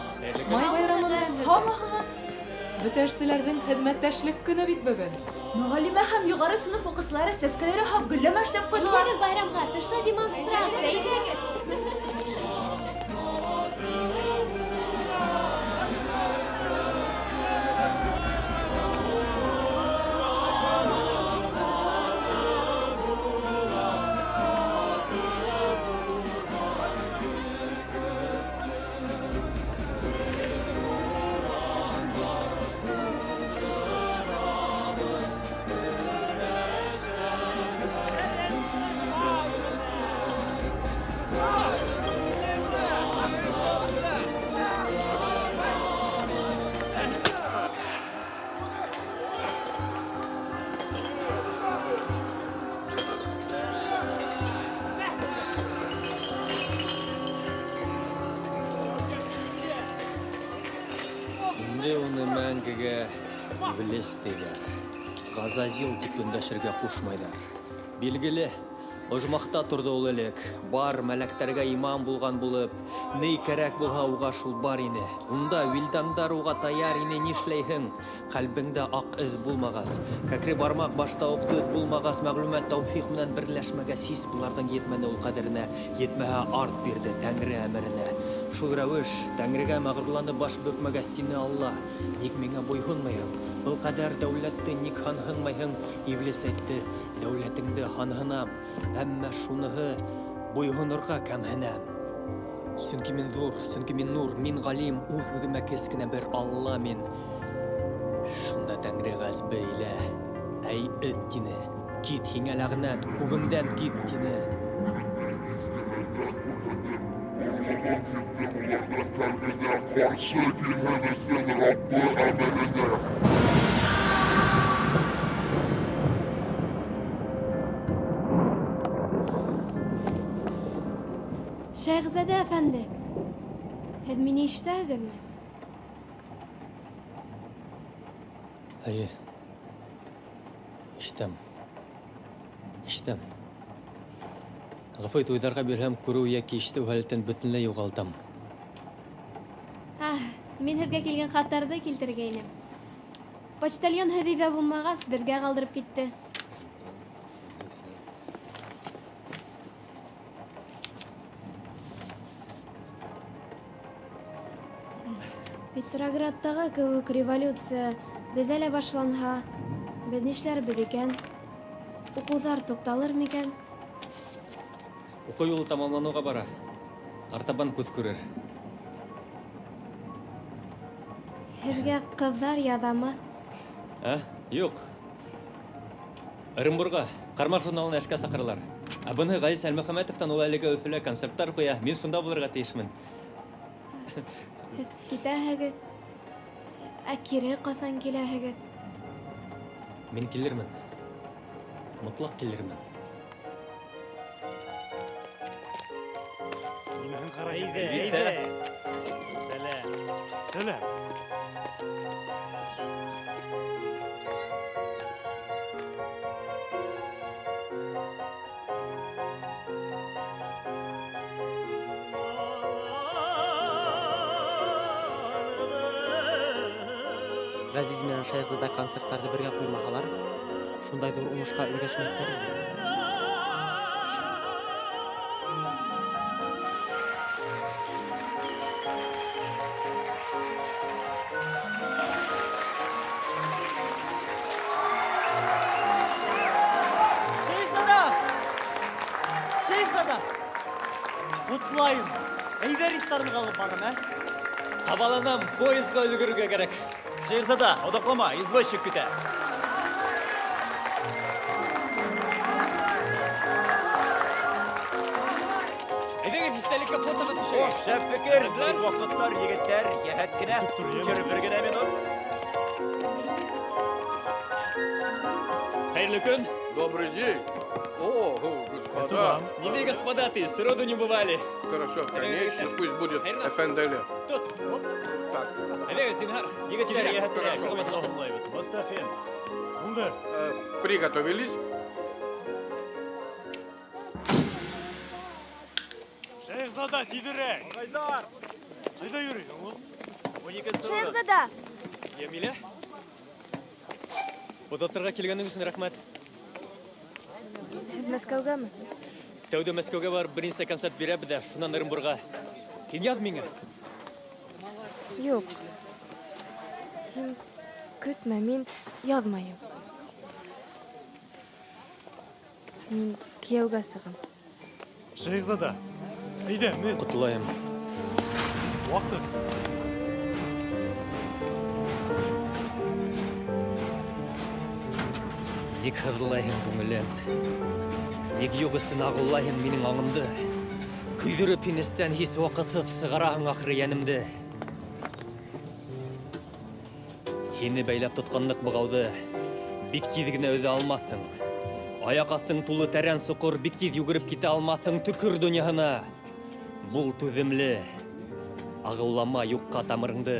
Май байрамы менән һеҙҙе. Һаумыһығыҙ? Бөтә эшселәрҙең хеҙмәттәшлек көнө бит бөгөн. Мөғәллимә һәм юғары синыф уҡыусылары сәскәләр яһап гөлләмә эшләп ҡуйҙылар. Әйҙәгеҙ байрамға, тышта демонстрация, әйҙәгеҙ. Инде уны мәңгегә Иблис тиҙәр. Ғазазил тип өндәшергә ҡушмайҙар. Билгеле, ожмахта торҙо ул элек. Бар мәләктәргә имам булған булып, ни кәрәк булһа уға шул бар ине. Унда вилдандар уға таяр ине, нишләйһең? Ҡәлбеңдә аҡ эҙ булмағас, кәкре бармаҡ башта уҡ төҙ булмағас, мәғлүмәт тәүфиҡ менән берләшмәгәс, һис быларҙың етмәне ул ҡәҙеренә, етмәһә арт бирҙе Тәңре әмеренә. Шул рәүеш Тәңрегә мәғрурланып баш бөкмәгәс, тине Алла, ник миңә буйһонмайһың? Был ҡәҙәр дәүләтте ник һанһынмайһың? Иблис әйтте, дәүләтеңде һанһынам, әммә шуныһы буйһонорға кәмһенәм. Сөнки мин ҙур, сөнки мин нур, мин ғалим, үҙ-үҙемә кескенә бер Алла мин. Шунда Тәңре ғәзбе илә, әй эт тине, кит һиңә ләғнәт, күгемдән кит тине. Ҡаршы килһен өсөн Раббы әмеренә. Шәйехзада әфәнде, һеҙ мине ишетәһегеҙме? Эйе. Ишетәм. Ишетәм. Ғәфү ит, уйҙарға бирһәм, күреү йәки ишетеү һәләтен бөтөнләй юғалтам. Аһ, мин һеҙгә килгән хаттарҙы килтергәйнем. Почтальон һеҙ өйҙә булмағас, беҙгә ҡалдырып китте. Петроградтағы кеүек революция беҙҙә лә башланһа, беҙ нишләрбеҙ икән? Уҡыуҙар туҡталыр микән? Уҡыу юлы тамамланыуға бара. Артабан күҙ күрер. Һеҙгә ҡыҙҙар яҙамы? Ә? Юҡ. Ырымбурға Ҡармаҡ журналына эшкә саҡыралар. Ә быныһы Ғәзиз Әлмөхәмәтовтан, ул әлегә Өфөлә концерттар ҡуя. Мин шунда булырға тейешмен. Һеҙ китәһегеҙ. Ә кире ҡасан киләһегеҙ? Мин килермен. Мотлаҡ килермен. Нимәһен Карайык. Әйҙә, әйҙә. Сәләм. Сәләм. Ғәзиз менән Шәйехзада концерттарҙы бергә ҡуймаһалар, шундай ҙур уңышҡа өлгәшмәҫтәр ине. Шәйехзада! Шәйехзада! Ҡотлайым! Әйҙә ресторанға алып барам, ә? Ҡабаланам, поездға өлгөрөргә кәрәк. Шәйехзада, оҙаҡлама, извозчик көтә. Әйҙәгеҙ, иҫтәлеккә фотоға төшәйек. Ох, шәп фекер. Тиҙ ваҡыттар, егеттәр, йәһәт кенә. Төшөрөп бер генә минут. Хәйерле көн. Добрый день. О, господа. Ниндәй господа ты, сроду не бывали. Хорошо, конечно, пусть будет әфәнделе. Тот. Так. Әйҙәгеҙ, зинһар. Егеттәр, йәһәт кенә. Хорошо. Мостафин. Приготовились? Шәйехзада, тиҙерәк. Ағайҙар. Ҡайҙа йөрөйһөң ул? Шәйехзада! Йәмилә. Оҙатырға килгәнең өсөн рәхмәт. Һеҙ Мәскәүгәме? Тәүҙә Мәскәүгә барып бер нисә концерт бирәбеҙ ҙә, шунан Ырымбурға. Һин яҙ миңә. Юҡ. Һин көтмә, мин яҙмайым. Мин кейәүгә сығам. Шәйехзада, әйҙә, мен. Ҡотлайым. Ваҡыт. Ник һыҙлайһың, күңелем? Ник юҡ өсөн ағыулайһың минең аңымды? Көйҙөрөп һин эстән һис ваҡытһыҙ сығараһың ахыры йәнемде. Һине бәйләп тотҡан ныҡ бығауҙы бик тиҙ генә өҙә алмаҫһың. Аяҡ аҫтың тулы тәрән соҡор, бик тиҙ йүгереп китә алмаҫһың төкөр донъяһына. Бул түҙемле, ағыулама юҡҡа тамырыңды.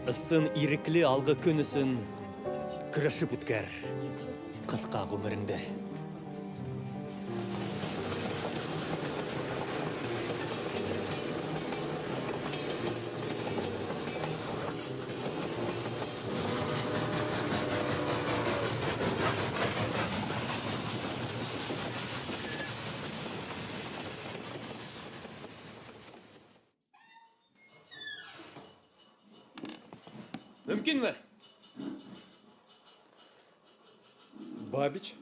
Ысын ирекле алғы көн өсөн көрәшеп үткәр ҡыҫҡа ғүмереңде. Мөмкинме? Бабич?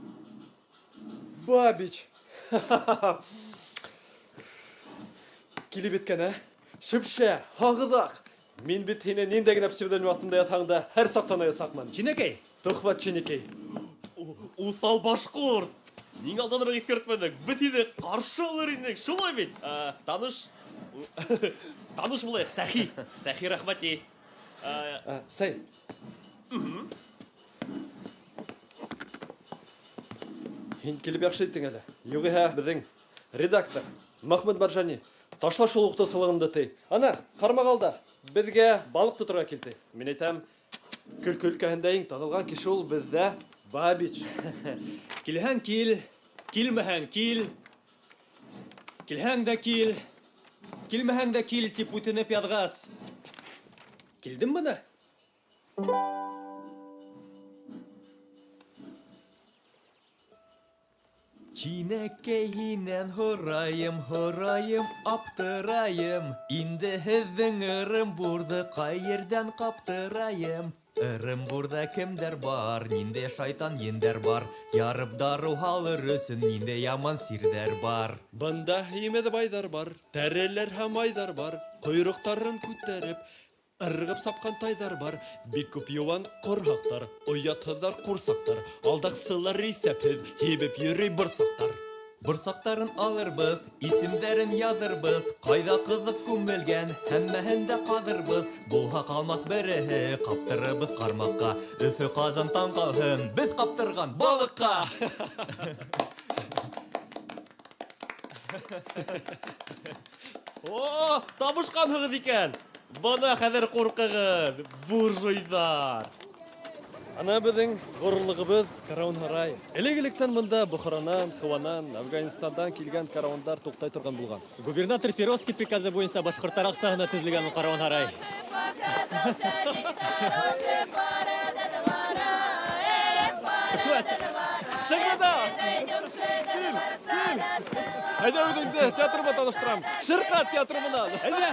Бабич! Килеп еткән, ә? Шөпшә, һағыҙаҡ! Мин бит һине ниндәй генә псевдоним аҫтында ятһаң да һәр саҡ таныясаҡмын. Чинәкәй! Тухват Чинәкәй. Уҫал башҡорт! Ниңә алданыраҡ иҫкәртмәнең? Беҙ һине ҡаршы алыр инек, шулай бит? Таныш. Таныш булайыҡ, Сәхи. Сәхи Рәхмәти. Сәй. Һин килеп яҡшы иттең әле. Юғиһә беҙҙең редактор Махмуд Баржани ташла шул уҡытыусылығыңды ти. Ана, ҡармағалда беҙгә балыҡ тоторға килде. Мин әйтәм, көлкө өлкәһендә иң танылған кеше ул беҙҙә Бабич. Килһәң кил, килмәһәң кил. Килһәң дә кил, килмәһәң дә кил тип үтенеп яҙғас. Килдем бына. Чинәкәй һинән һорайым, һорайым, аптырайым. Инде һеҙҙең Ырымбурҙы ҡай ерҙән ҡаптырайым? Ырымбурҙа кемдәр бар, ниндәй шайтан ендәр бар? Ярып дарыу һалыр өсөн ниндәй яман сирҙәр бар? Бында һимеҙ байҙар бар, тәреләр һәм айҙар бар, ҡойроҡтарын күтәреп, ырғып сапҡан тайҙар бар, бик күп йыуан ҡорһаҡтар, оятһыҙҙар ҡурсаҡтар, алдаҡсылар иҫәпһеҙ, һибеп йөрөй борсаҡтар. Борсаҡтарын алырбыҙ, исемдәрен яҙырбыҙ, ҡайҙа ҡыҙыҡ күмелгән, һәммәһен дә ҡаҙырбыҙ. Булһа ҡалмаҫ береһе, ҡаптырырбыҙ ҡармаҡҡа. Өфө Ҡазан таң ҡалһын, беҙ ҡаптырған балыҡҡа. О, табышҡанһығыҙ икән. Бына хәҙер ҡурҡығыҙ, буржуйҙар. Ана беҙҙең ғорурлығыбыҙ Карауан-һарай. Элек-электән бында Бохаранан, Хыуанан, Афганистандан килгән карауандар туҡтай торған булған. Губернатор Перовский приказы буйынса башҡорттар аҡсаһына төҙөлгән ул карауан-һарай. Шәһзада! Кил, кил! Әйҙә үҙеңде театрыма таныштырам. Ширҡәт театры менән. Әйҙә!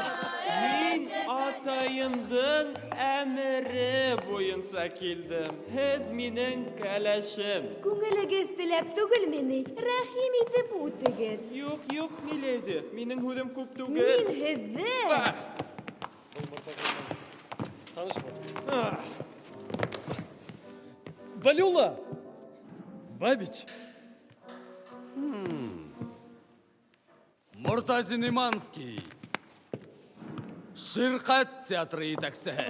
Мин атайымдың әмере буйынса килдем. Һеҙ минең кәләшем. Күңелегеҙ теләп түгелме ни? Рәхим итеп үтегеҙ. Юҡ, юҡ, миледи, минең һүҙем күп түгел. Мин һеҙҙе... Танышмы? Валюла! Бабич! Мортазин Иманский. Ширҡәт театры етәксеһе.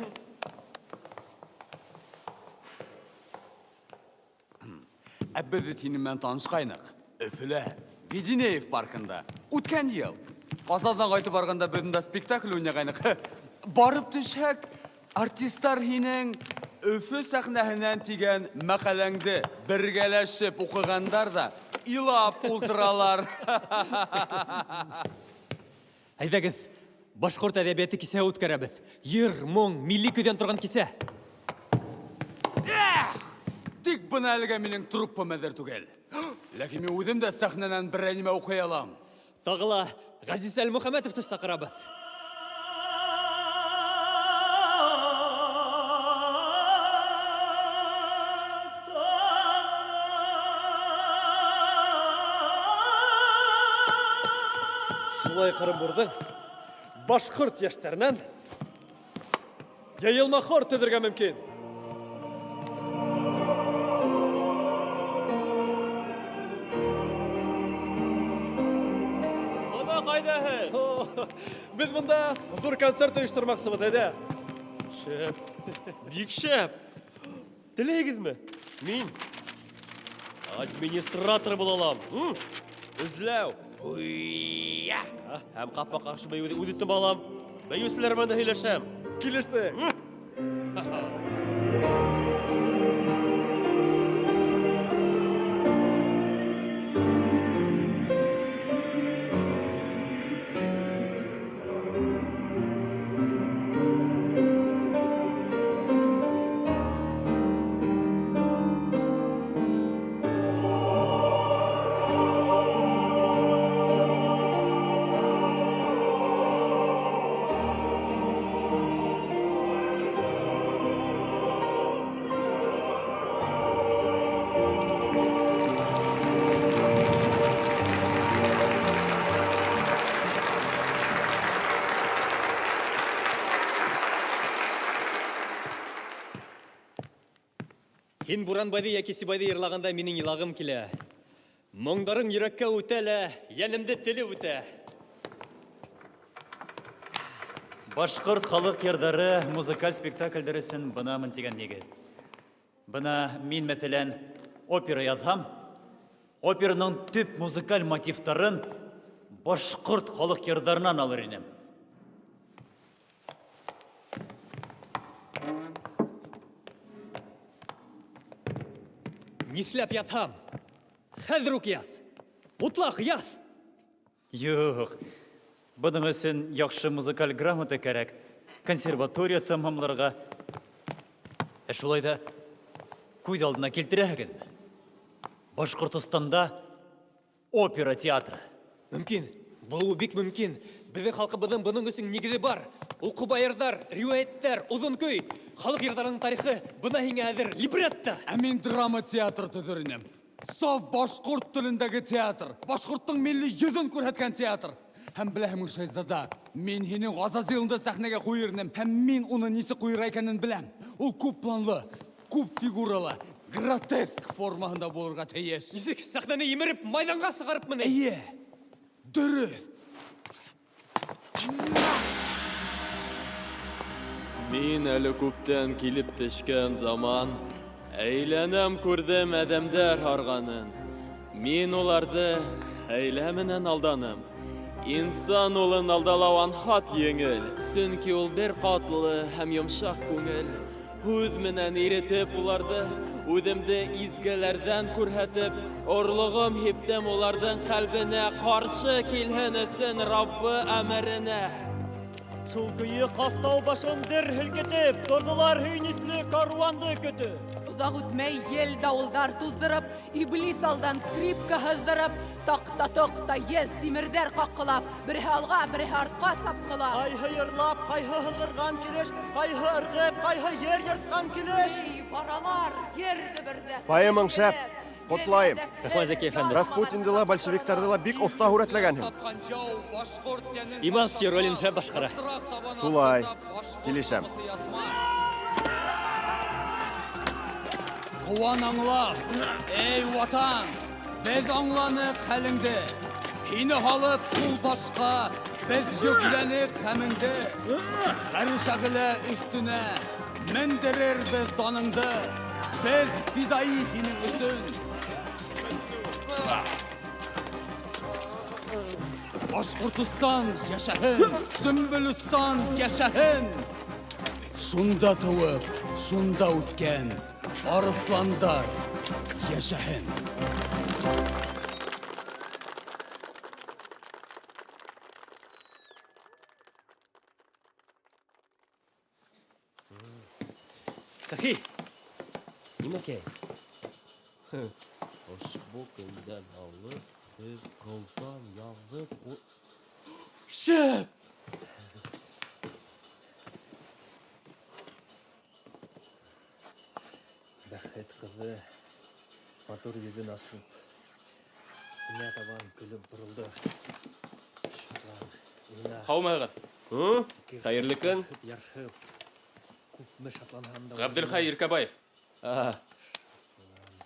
Ә беҙ бит һинең менән танышҡайныҡ. Өфөлә, Веденеев паркында. Үткән йыл. Ҡазандан ҡайтып барғанда беҙ унда спектакль уйнағайныҡ. Барып төшһәк, артистар һинең Өфө сәхнәһенән тигән мәҡәләңде бергәләшеп уҡығандар ҙа илап ултыралар. Әйҙәгеҙ, башҡорт әҙәбиәте кисәһе үткәрәбеҙ. Йыр, моң, милли көйҙән торған кисә. Тик бына әлегә минең труппам әҙер түгел. Ләкин мин үҙем дә сәхнәнән берәй нимә уҡый алам. Тағы ла Ғәзиз Әлмөхәмәтовты саҡырабыҙ. Шулай Ҡырымбурҙың башҡорт йәштәренән йыйылма хор төҙөргә мөмкин. Бына ҡайҙа һеҙ? Беҙ бында ҙур концерт ойоштормаҡсыбыҙ, әйҙә. Шәп. Бик шәп. Теләйһегеҙме? Мин администратор була алам. Эҙләү. Уйя. Һәм ҡапма-ҡаршы бейеүҙе үҙ итеп алам. Бейеүселәр менән дә һөйләшәм. Килеште. Һин Буранбайҙы йәки Сибайҙы йырлағанда минең илағым килә. Моңдарың йөрәккә үтә лә, йәнемде телеп үтә. Башҡорт халыҡ йырҙары музыкаль спектаклдәр өсөн бынамын тигән нигеҙ. Бына мин, мәҫәлән, опера яҙһам, операның төп музыкаль мотивтарын башҡорт халыҡ йырҙарынан алыр инем. Нишләп ятһам? Хәҙер үк яҙ. Мутлаҡ яҙ. Юҡ. Бының өсөн яҡшы музыкаль грамота кәрәк. Консерватория тамамларға. Ә шулай ҙа күҙ алдына килтерәһегеҙме? Башҡортостанда опера театры. Мөмкин. Булыуы бик мөмкин. Беҙҙең халҡыбыҙҙың бының өсөн нигеҙе бар. Ул ҡоба йырҙар, риүәйәттәр, оҙон көй. Халыҡ йырҙарының тарихы бына һиңә әҙер либретто. Ә мин драма театры төҙөр инем. Саф башҡорт телендәге театр. Башҡорттоң милли йөҙөн күрһәткән театр. Һәм беләһеңме, Шәйзада, мин һинең Ғазазилыңды сәхнәгә ҡуйыр инем. Һәм мин уны нисек ҡуйырға икәнен беләм. Ул күп планлы, күп фигуралы, гротеск формаһында булырға тейеш. Нисек сәхнәне емереп, майҙанға сығарыпмы ни? Эйе, дөрөҫ. Мин әле күптән килеп төшкән заман, Әйләнәм күрҙем әҙәмдәр һарғанын. Мин уларҙы хәйлә менән алданым. Инсан улын алдалау анһат еңел, сөнки ул бер ҡатлы һәм йомшаҡ күңел. Һүҙ менән иретеп уларҙы, үҙемде изгеләрҙән күрһәтеп, орлоғом һиптем уларҙың ҡәлбенә, ҡаршы килһен өсөн Раббы әмеренә. Шул көйө Ҡафтау башын дер һелкетеп, торҙолар һөйөнөслө каруанды көтөп. Оҙаҡ үтмәй ел дауылдар туҙҙырып, иблис алдан скрипка һыҙҙырып, таҡта-тоҡта еҙ тимерҙәр ҡаҡҡылап, береһе алға, береһе артҡа сапҡылап. Ҡайһы йырлап, ҡайһы һыҙғырған килеш, ҡайһы ырғып, ҡайһы ер йыртҡан килеш. Эй, баралар ер дөбөрҙәп. Поэмаң шәп. Ҡотлайым. Рәхмәт, Зәки әфәнде. Распутинды ла, большевиктарҙы ла бик оҫта һүрәтләгәнһең. Иманский ролен шәп башҡара. Шулай. Килешәм. Ҡыуан аңлап, эй ватан, беҙ аңланыҡ хәлеңде. Һине һалып ҡул башҡа, беҙ йөкләнек ғәмеңде. Ғәрш әғлә өҫтөнә мендерербеҙ даныңды. Беҙ фидаи һинең өсөн. Башҡортостан йәшәһен, Сөмбөлөстан йәшәһен. Шунда тыуып, шунда үҫкән арыҫландар йәшәһен. Сәхи! Нимәкәй? Ошбу көндән алып, беҙ ҡылдан яҙып... Шәп! Бәхет ҡыҙы матур йөҙөн асып, миңә табан көлөп боролдо. Шатлан, уйна. Һаумыһығыҙ? Хәйерле көн. Ярһып, күпме шатланһам да. Ғәбделхәй Иркәбаев.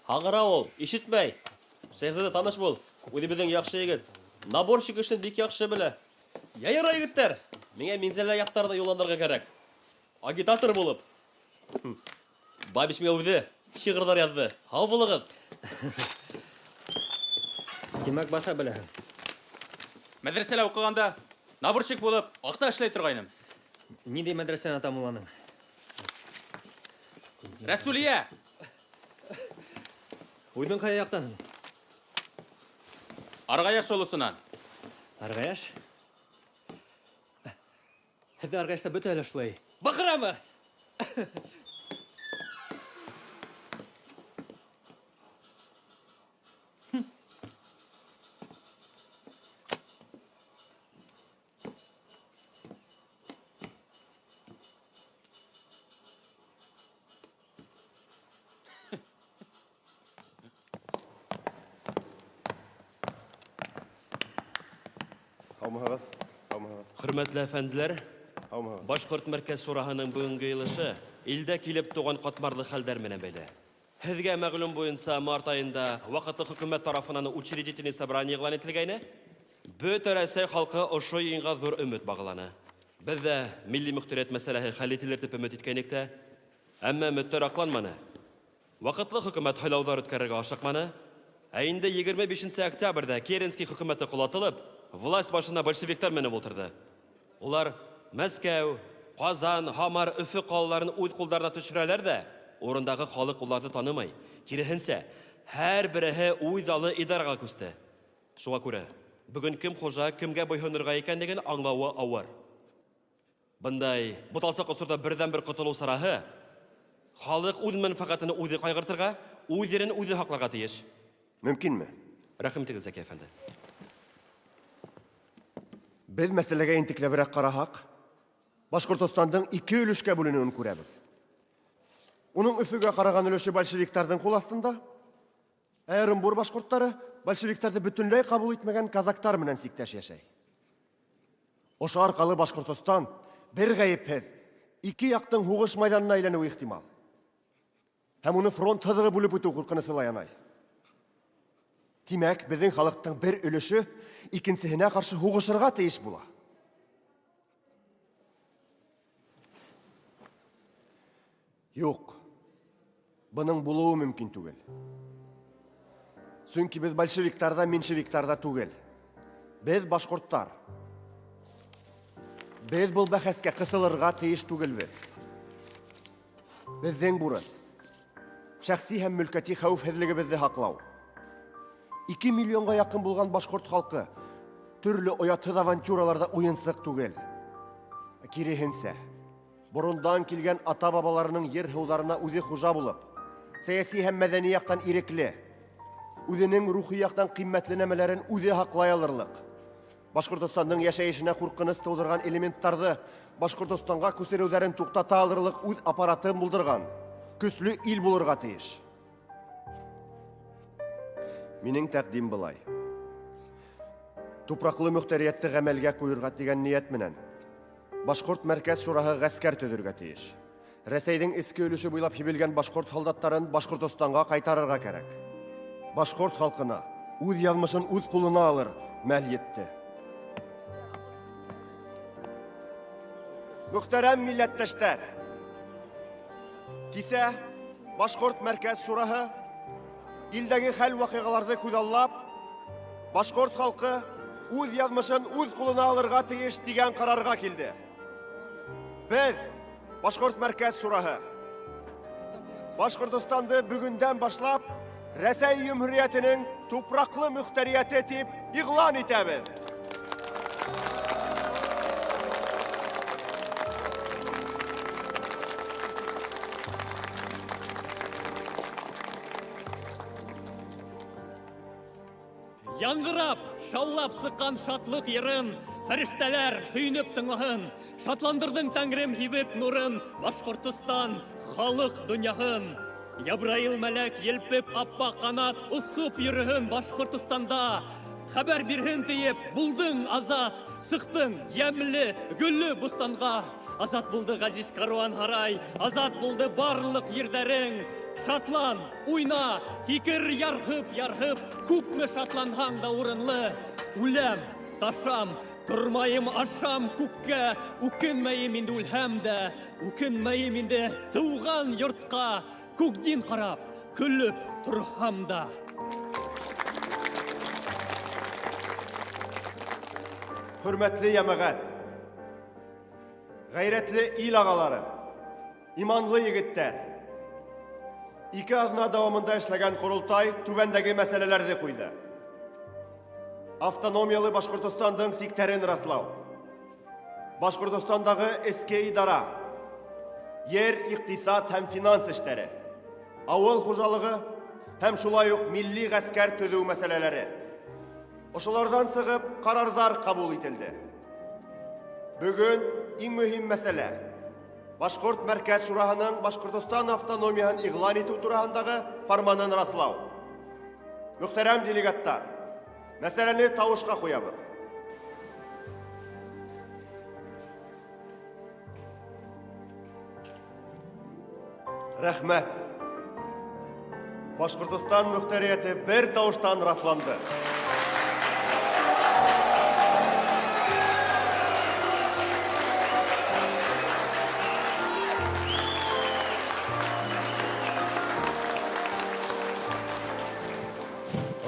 Һаңғырау ул, ишетмәй. Шәйхзада, таныш бул. Үҙебеҙҙең яҡшы егет. Наборщик эшен бик яҡшы белә. Йә ярай, егеттәр. Миңә Минзәлә яҡтарына юлланырға кәрәк. Агитатор булып. Бабич миңә үҙе шиғырҙар яҙҙы. Һау булығыҙ. Тимәк, баҫа беләһең. Мәҙрәсәлә уҡығанда наборщик булып аҡса эшләй торғайным. Ниндәй мәҙрәсәне тамамланың? Рәсүлиә! Үҙең ҡайһы яҡтан? Арғаяш олосонан. Арғаяш? Һеҙҙе Арғаяшта бөтәһе лә шулай. Баҡырамы? Һаумыһығыҙ? Һаумыһығыҙ? Хөрмәтле әфәнделәр, Башҡорт мәркәз шураһының бөгөнгө йыйылышы илдә килеп тыуған ҡатмарлы хәлдәр менән бәйле. Һеҙгә мәғлүм буйынса март айында ваҡытлы хөкүмәт тарафынан учредительный собрание иғлан ителгәйне. Бөтә Рәсәй халҡы ошо йыйынға ҙур өмөт бағланы. Беҙ ҙә милли мөхтәриәт мәсьәләһе хәл ителер тип өмөт иткәйнек тә, әммә өмөттәр аҡланманы. Ваҡытлы хөкүмәт һайлауҙар үткәрергә ашыҡманы. Ә инде 25 октябрҙә Керенский хөкүмәте ҡолатылып, власть башына большевиктар менеп ултырҙы. Улар Мәскәү, Ҡазан, Һамар, Өфө ҡалаларын үҙ ҡулдарына төшөрәләр ҙә, урындағы халыҡ уларҙы танымай. Киреһенсә, һәр береһе үҙ алы идараға күсте. Шуға күрә, бөгөн кем хужа, кемгә буйһонорға икәнлеген аңлауы ауыр. Бындай буталсыҡ осорҙа берҙән-бер ҡотолоу сараһы халыҡ үҙ мәнфәғәтен үҙе ҡайғыртырға, үҙ ерен үҙе һаҡларға тейеш. Мөмкинме? Рәхим итегеҙ, Зәки әфәнде. Беҙ мәсьәләгә ентекләберәк ҡараһаҡ, Башҡортостандың ике өлөшкә бүленеүен күрәбеҙ. Уның Өфөгә ҡараған өлөшө большевиктарҙың ҡул аҫтында, ә Ырымбур башҡорттары большевиктарҙы бөтөнләй ҡабул итмәгән казактар менән сиктәш йәшәй. Ошо арҡалы Башҡортостан бер ғәйепһеҙ ике яҡтың һуғыш майҙанына әйләнеүе ихтимал. Һәм уны фронт һыҙығы бүлеп үтеү ҡурҡынысы ла янай. Тимәк, беҙҙең халыҡтың бер өлөшө икенсеһенә ҡаршы һуғышырға тейеш була. Юҡ, бының булыуы мөмкин түгел. Сөнки беҙ большевиктар ҙа, меньшевиктар ҙа түгел. Беҙ башҡорттар. Беҙ был бәхәскә ҡыҫылырға тейеш түгелбеҙ. Беҙҙең бурыс шәхси һәм мөлкәти хәүефһеҙлегебеҙҙе һаҡлау. 2 миллионға яҡын булған башҡорт халҡы төрлө оятһыҙ авантюраларҙа уйынсыҡ түгел. Киреһенсә, борондан килгән ата-бабаларының ер-һыуҙарына үҙе хужа булып, сәйәси һәм мәҙәни яҡтан ирекле, үҙенең рухи яҡтан ҡиммәтле нәмәләрен үҙе һаҡлай алырлыҡ, Башҡортостандың йәшәйешенә ҡурҡыныс тыуҙырған элементтарҙы Башҡортостанға күсереүҙәрен туҡтата алырлыҡ үҙ аппаратын булдырған көслө ил булырға тейеш. Минең тәҡдим былай. Тупраҡлы мөхтәриәтте ғәмәлгә ҡуйырға тигән ниәт менән Башҡорт мәркәз шураһы ғәскәр төҙөргә тейеш. Рәсәйҙең эске өлөшө буйлап һибелгән башҡорт һалдаттарын Башҡортостанға ҡайтарырға кәрәк. Башҡорт халҡына үҙ яҙмышын үҙ ҡулына алыр мәл етте. Мөхтәрәм милләттәштәр, кисә Башҡорт мәркәз шураһы илдәге хәл-ваҡиғаларҙы күҙаллап, башҡорт халҡы үҙ яҙмышын үҙ ҡулына алырға тейеш тигән ҡарарға килде. Беҙ, Башҡорт мәркәз шураһы, Башҡортостанды бөгөндән башлап Рәсәй Йөмһүриәтенең тупраҡлы мөхтәриәте тип иғлан итәбеҙ. Яңғырап, шаулап сыҡҡан шатлыҡ йырын, фәрештәләр һөйөнөп тыңлаһын. Шатландырҙың тәңрем һибеп нурын, Башҡортостан халыҡ донъяһын. Ябраил мәләк елпеп аппаҡ ҡанат, осоп йөрөһөн Башҡортостанда. Хәбәр бирһен тиеп, булдың азат, сыҡтың йәмле, гөллө бустанға. Азат булды ғәзиз каруан һарай, азат булды барлыҡ ерҙәрең. Шатлан, уйна, һикер ярһып-ярһып, күпме шатланһаң да урынлы. Үләм, ташам, тормайым, ашам күккә, үкенмәйем инде үлһәм дә, үкенмәйем инде тыуған йортҡа, күкдин ҡарап, көлөп торһам да. Хөрмәтле йәмәғәт, ғәйрәтле ил ағалары, иманлы егеттәр, ике аҙна дауамында эшләгән ҡоролтай түбәндәге мәсьәләләрҙе ҡуйҙы. Автономиялы Башҡортостандың сиктәрен раҫлау, Башҡортостандағы эске идара, ер, иҡтисад һәм финанс эштәре, ауыл хужалығы һәм шулай уҡ милли ғәскәр төҙөү мәсьәләләре. Ошоларҙан сығып ҡарарҙар ҡабул ителде. Бөгөн иң мөһим мәсьәлә Башҡорт мәркәз шураһының Башҡортостан автономияһын иғлан итеү тураһындағы фарманын раҫлау. Мөхтәрәм делегаттар, мәсьәләне тауышҡа ҡуябыҙ. Рәхмәт. Башҡортостан мөхтәриәте бер тауыштан раҫланды.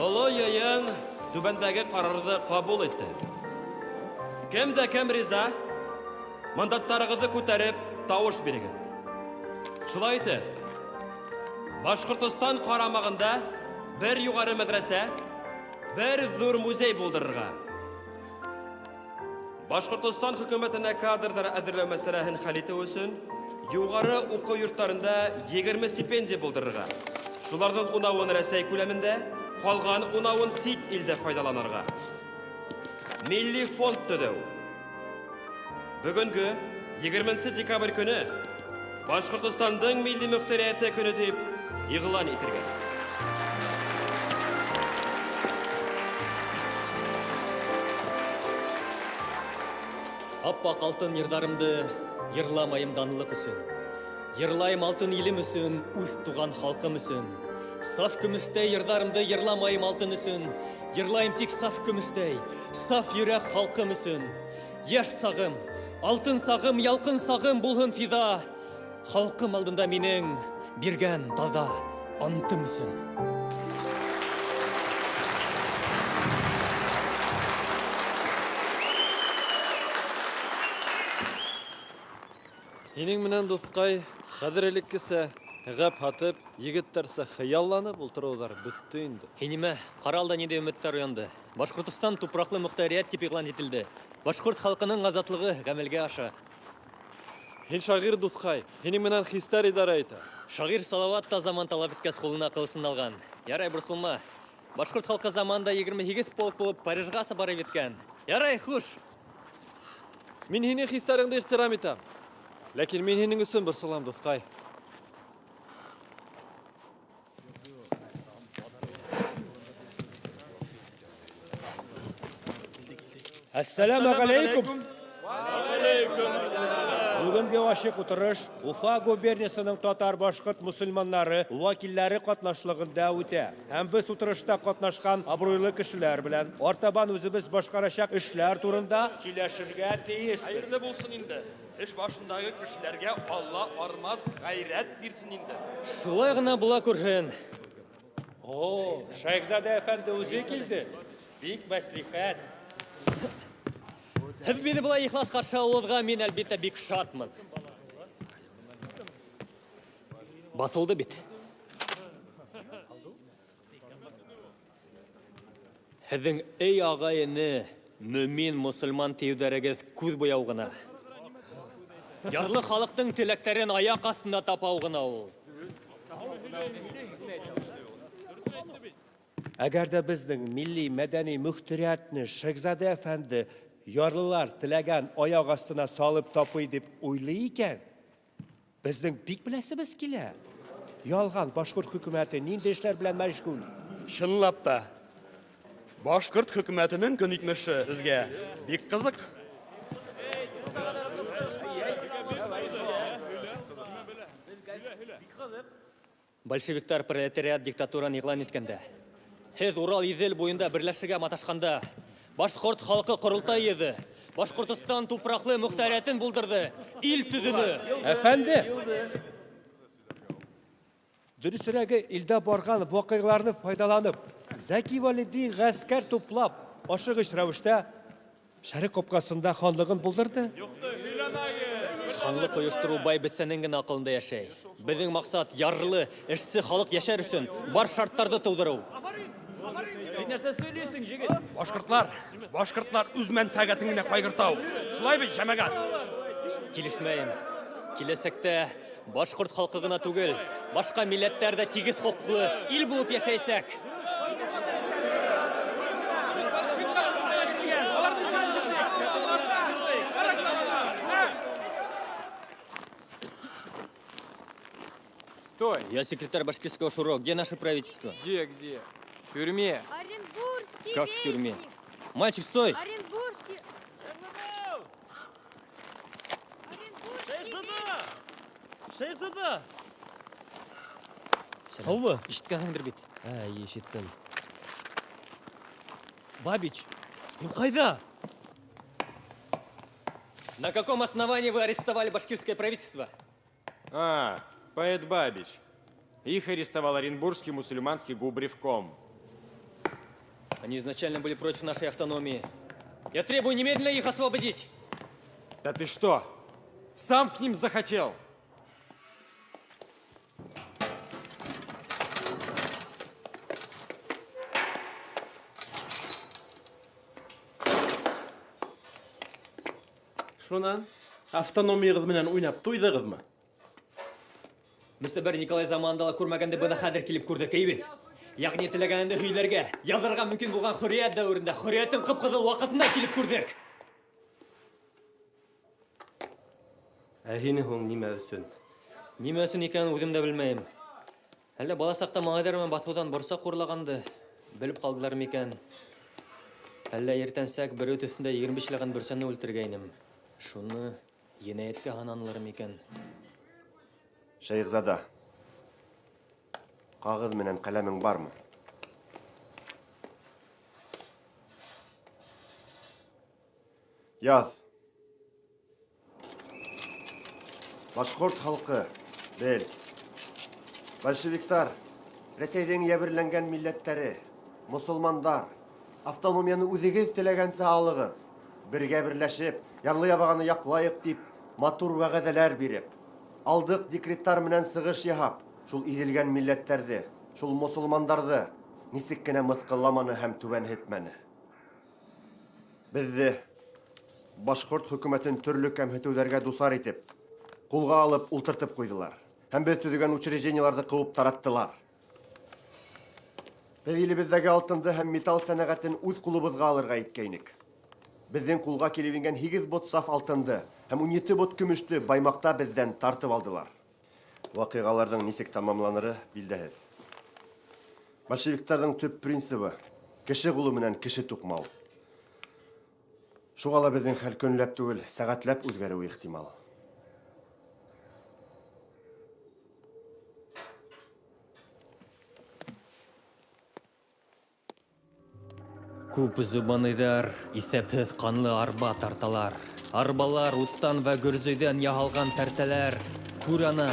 Оло йыйын түбәндәге ҡарарҙы ҡабул итте. Кем дә кем риза, мандаттарығыҙҙы күтәреп тауыш бирегеҙ. Шулай итеп, Башҡортостан ҡарамағында бер юғары мәҙрәсә, бер ҙур музей булдырырға. Башҡортостан хөкүмәтенә кадрҙар әҙерләү мәсьәләһен хәл итеү өсөн юғары уҡыу йорттарында 20 стипендия булдырырға. Шуларҙың унауын Рәсәй күләмендә, ҡалған унауын сит илдә файҙаланырға. Милли фонд төҙөү. Бөгөнгө 20 декабрь көнө Башҡортостандың милли мөхтәриәте көнө тип иғлан итергә. Аппаҡ алтын йырҙарымды йырламайым данлыҡ өсөн. Йырлайым алтын илем өсөн, үҙ туған халҡым өсөн. Саф көмөштәй йырҙарымды йырламайым алтын өсөн. Йырлайым тик саф көмөштәй, саф йөрәк халҡым өсөн. Йәш сағым, алтын сағым, ялҡын сағым булһын фиҙа. Халҡым алдында минең биргән таҙа антым өсөн. Һинең менән, дуҫҡай, хәҙер элеккесә ғәп һатып, егеттәрсә хыялланып ултырыуҙар бөттө инде. Һин нимә, ҡара алда ниндәй өмөттәр уянды. Башҡортостан тупраҡлы мөхтәриәт тип иғлан ителде. Башҡорт халҡының азатлығы ғәмәлгә аша. Һин шағир, дуҫҡай, һинең менән хистәр идара итә. Шағир Салават та заман талап иткәс ҡулына ҡылысын алған. Ярай, борсолма. Башҡорт халҡы заманында 28 полк булып Парижғаса барып еткән. Ярай, хуш. Мин һинең хистәреңде ихтирам итәм. Ләкин мин һинең өсөн борсолам, дуҫҡай. Әссәләмә галәйкүм. Бүгенге ачык утырыш Уфа губерниясының татар-башкорт мусульманнары вәкилләре катнашлыгында үтә. Һәм без утырышта катнашкан абруйлы кешеләр белән артабан үзебез башкарачак эшләр турында сөйләшергә тиешбез. Хәерле булсын инде. Эш башындагы кешеләргә Алла армас гайрәт бирсен инде. Шулай гына була күрһен. О, Шәйхзадә әфәнде үзе килде. Бик мәслихәт. Һеҙ мине былай ихлас ҡаршы алыуығыҙға мин, әлбиттә, бик шатмын. Баҫылды бит. Һеҙҙең эй ағай-эне, мөмин мосолман тиеүҙәрегеҙ күҙ буяу ғына. Ярлы халыҡтың теләктәрен аяҡ аҫтында тапау ғына ул. Әгәр дә безнең милли мәдәни мөхтәриятне Шәйхзадә әфәнде ярлылар теләгән аяк астына салып тапый дип уйлый икән, безнең бик беләсебез килә. Ялган башкорт хөкүмәте нинди эшләр белән мәшгуль? Чынлап та, башкорт хөкүмәтенең көнитмеше безгә бик кызык. Большевиктар пролетариат диктатуран игълан иткәндә, һеҙ Урал-Иҙел буйында берләшергә маташҡанда, башҡорт халҡы ҡоролтай йыйҙы, Башҡортостан тупраҡлы мөхтәриәтен булдырҙы, ил төҙөнө. Әфәнде! Дөресерәге, илдә барган вакыйгаларны файдаланып, Зәки Вәлиди гаскәр туплап, ашыгыч рәвештә Шәрык капкасында ханлыгын булдырды. Ханлык оештырыу бай бетсәнең генә акылында яшәй. Беҙҙең маҡсат ярлы, эшсе халыҡ йәшәр өсөн бар шарттарҙы тыуҙырыу. Син нәрсә сөйлисең, егет? Башкортлар, башкортлар үз мәнфәгатен генә кайгырта ул. Шулай бит, җәмәгать? Килешмәйем. Киләсәктә башкорт халкы гына түгел, башка милләтләр дә тигез хокуклы ил булып яшәячәк. Стой! Я секретарь башкирского шуро. Где наше правительство? Где, где? В тюрьме. Оренбургский Как в тюрьме? вестник. Мальчик, стой! Оренбургский... Шәйхзада! Һаумы? Ишеткәнһеңдер бит. Әй, ишеттем. Бабич, һин ҡайҙа? На каком основании вы арестовали башкирское правительство? А, поэт Бабич. Их арестовал Оренбургский мусульманский губревком. Они изначально были против нашей автономии. Я требую немедленно их освободить. Да ты что? Сам к ним захотел? Шунан автономиягеҙ менән уйнап туйҙығыҙмы? Мөстәбәр Николай заманында ла күрмәгәнде бына хәҙер килеп күрҙек, әй бит. Ягъни теләгәнеңде һөйләргә, яҙырға мөмкин булған хөрриәт дәүерендә, хөрриәттең ҡып-ҡыҙыл ваҡытында килеп күрҙек. Ә һине һуң нимә өсөн? Нимә өсөн икәнен үҙем дә белмәйем. Әллә бала саҡта малайҙар менән баҫыуҙан борсаҡ урлағанды белеп ҡалдылар микән? Әллә иртәнсәк бер эт өҫтөндә 25 ләгән бөрсәне үлтергәйнем. Шуны енәйәткә һананылар микән? Шәйхзада, ҡағыҙ менән ҡәләмең бармы? Яҙ. Башҡорт халҡы, бел. Большевиктар, Рәсәйҙең йәберләнгән милләттәре, мосолмандар, автономияны үҙегеҙ теләгәнсә алығыҙ. Бергә берләшеп, ярлы ябағаны яҡлайыҡ тип Матур вәғәҙәләр биреп, алдыҡ декреттар менән сығыш яһап, шул иҙелгән милләттәрҙе, шул мосолмандарҙы нисек кенә мыҫҡылламаны һәм түбәнһетмәне. Беҙҙе башҡорт хөкүмәтен төрлө кәмһетеүҙәргә дусар итеп, ҡулға алып ултыртып ҡуйҙылар. Һәм беҙ төҙөгән учреждениеларҙы ҡыуып тараттылар. Беҙ илебеҙҙәге алтынды һәм металл сәнәғәтен үҙ ҡулыбыҙға алырға иткәйнек. Беҙҙең ҡулға килеп ингән 8 бот саф алтынды һәм 17 бот көмөштө Баймаҡта беҙҙән тартып алдылар. Ваҡиғаларҙың нисек тамамланыры билдәһеҙ. Большевиктарҙың төп принцибы кеше ҡулы менән кеше туҡмау. Шуға ла беҙҙең хәл көнләп түгел, сәғәтләп үҙгәреүе ихтимал. Күп зубаныйҙар иҫәпһеҙ ҡанлы арба тарталар. Арбалар уттан вә гөрзөйҙән яһалған тәртәләр. Күр ана,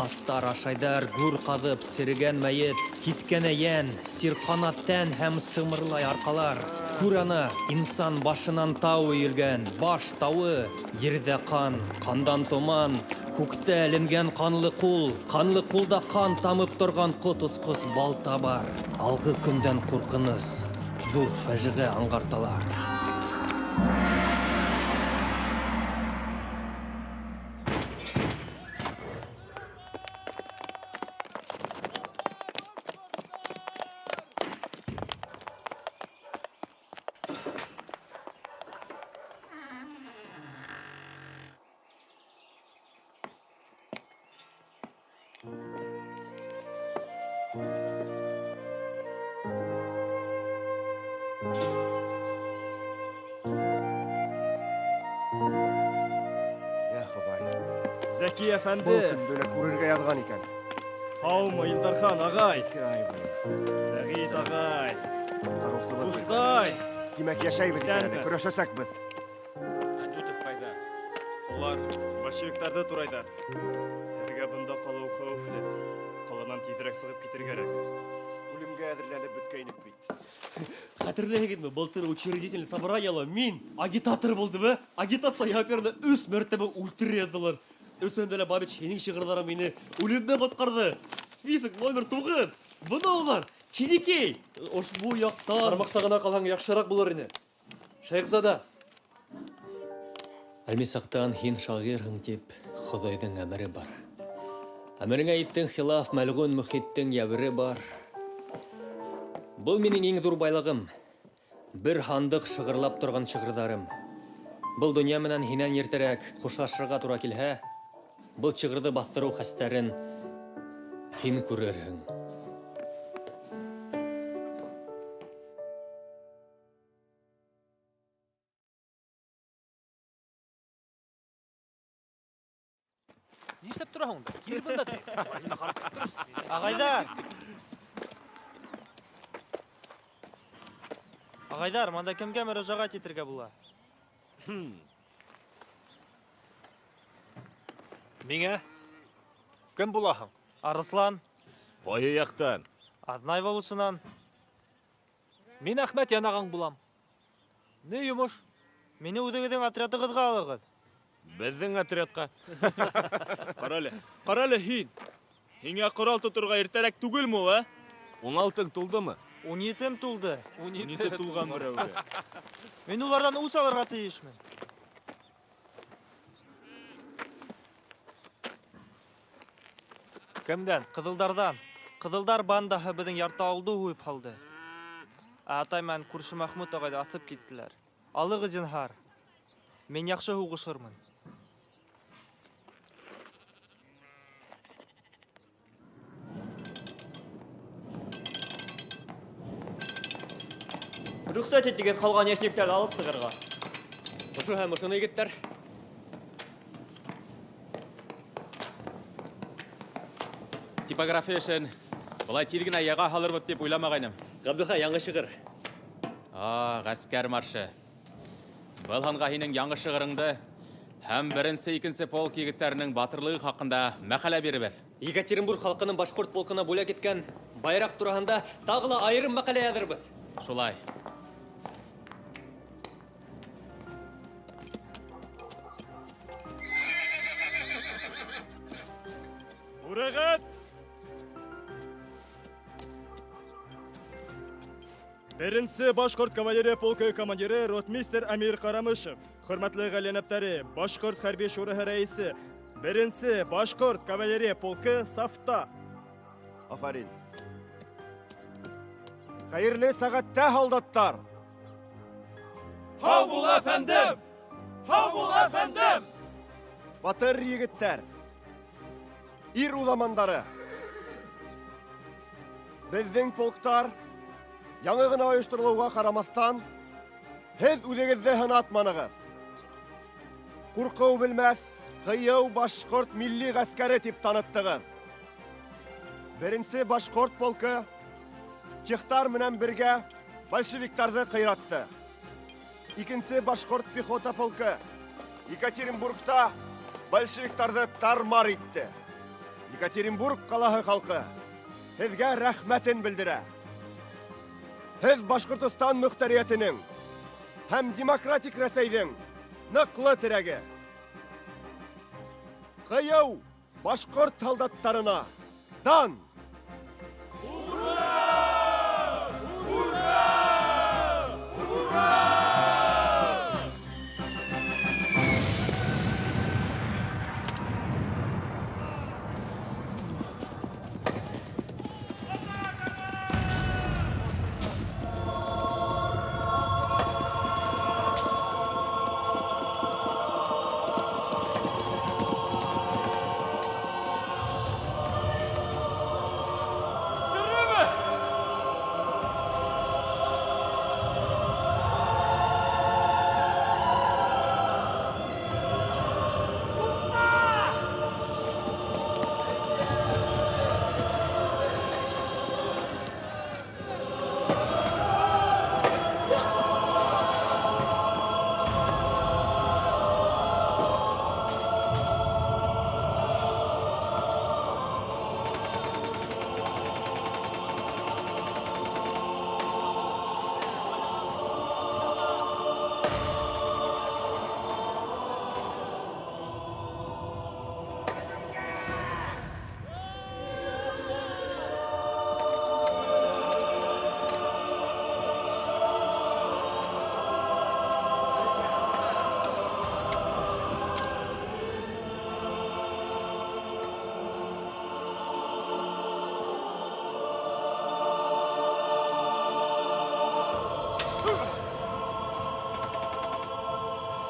астар ашайҙар, гүр ҡаҙып, серегән мәйет, киҫкән йән, сирҡана тән һәм сымырлай арҡалар. Күр ана, инсан башынан тау өйөлгән, баш тауы, ерҙә ҡан, ҡандан томан, күктә эленгән ҡанлы ҡул, ҡанлы ҡулда ҡан тамып торған ҡот осҡос балта бар. Алғы көндән ҡурҡыныс, ҙур фажиғә аңғарталар. Йә Хоҙай. Зәки әфәнде. Был көндө лә күрергә яҙған икән. Һаумы, Илдархан ағай. Ике ай буйы. Сәғит ағай. Ҡотҡарыусыбыҙ беҙ. Дуҫҡай. Тимәк, йәшәйбеҙ икән әле, Иҫәнме? көрәшәсәкбеҙ. Дутов ҡайҙа? Улар большевиктарҙы турайҙар. Һеҙгә бында ҡалыу хәүефле. Ҡаланан тиҙерәк сығып китергә кәрәк. Үлемгә әҙерләнеп бөткәйнек бит. Хәтерләйһегеҙме, былтыр учредитель собраниела мин агитатор булдым, ә? Агитация яһап йөрөнө өс мәртәбә үлтерә яҙҙылар. Өсөндә лә Бабич һинең шиғырҙарың мине үлемдән ҡотҡарҙы. Список номер 9. Бына улар, Чиникей. Ошбу яҡтан. Ҡарамаҡта ғына ҡалһаң яҡшыраҡ булыр ине. Шәйехзада. Әлмисаҡтан һин шағирһың тип Хоҙайҙың әмере бар. Әмереңә иттең хилаф мәлғүн мөхиттең йәбере бар. Был минең иң ҙур байлығым. Бер һандыҡ шығырлап торған шиғырҙарым. Был донъя менән һинән иртәрәк хушлашырға тура килһә, был шиғырҙы баҫтырыу хәстәрен һин күрерһең. Нишләп тораһың унда? Кил бында ти. Ағайҙар! Ағайҙар, мында кемгә мөрәжәғәт итергә була? Миңә? Кем булаһың? Арыҫлан. Ҡайһы яҡтан? Аҙнай волосынан. Мин Әхмәт янағаң булам. Ни йомош? Мине үҙегеҙҙең отрядығыҙға алығыҙ. Беҙҙең отрядҡа. Ҡара әле, ҡара әле һин. Һиңә ҡорал тоторға иртәрәк түгелме ул, ә? Ун алтың тулдымы? Ун етем тулды. Ун ете тулған берәүгә. Мин уларҙан үс алырға тейешмен. Кемдән? Ҡыҙылдарҙан. Ҡыҙылдар бандаһы беҙҙең ярты ауылды һуйып һалды. Ә атай менән күрше Мәхмүт ағайҙы аҫып киттеләр. Алығыҙ зинһар. Мин яҡшы һуғышырмын. Рөхсәт итегеҙ ҡалған йәшниктәрҙе алып сығырға. Ошо һәм ошоно, егеттәр. Типография эшен былай тиҙ генә яға һалырбыҙ тип уйламағайным. Ғабдулхай, яңы шиғыр. А, ғәскәр маршы. Был һанға һинең яңы шиғырыңды һәм беренсе, икенсе полк егеттәренең батырлығы хаҡында мәҡәлә бирербеҙ. Екатеринбург халҡының башҡорт полкына бүләк иткән байраҡ тураһында тағы ла айырым мәҡәлә яҙырбыҙ. Шулай. Түрәғәт! Беренсе башҡорт кавалерия полкы командиры ротмистр Әмир Ҡарамышев, хөрмәтле ғәлиәнәптәре, башҡорт хәрби шураһы рәйесе, беренсе башҡорт кавалерия полкы сафта. Афарин. Хәйерле сәғәттә, һалдаттар! Һау бул, әфәндем! Һау бул, әфәндем! Батыр егеттәр, ир уҙамандары, беҙҙең полктар яңы ғына ойошторолоуға ҡарамаҫтан, һеҙ үҙегеҙҙе һынатманығыҙ. Ҡурҡыу белмәҫ, ҡыйыу башҡорт милли ғәскәре тип таныттығыҙ. Беренсе башҡорт полкы чехтар менән бергә большевиктарҙы ҡыйратты. Икенсе башҡорт пехота полкы Екатеринбургта большевиктарҙы тармар итте. Екатеринбург ҡалаһы халҡы һеҙгә рәхмәтен белдерә. Һеҙ Башҡортостан мөхтәриәтенең һәм демократик Рәсәйҙең ныҡлы терәге. Ҡыйыу башҡорт һалдаттарына дан!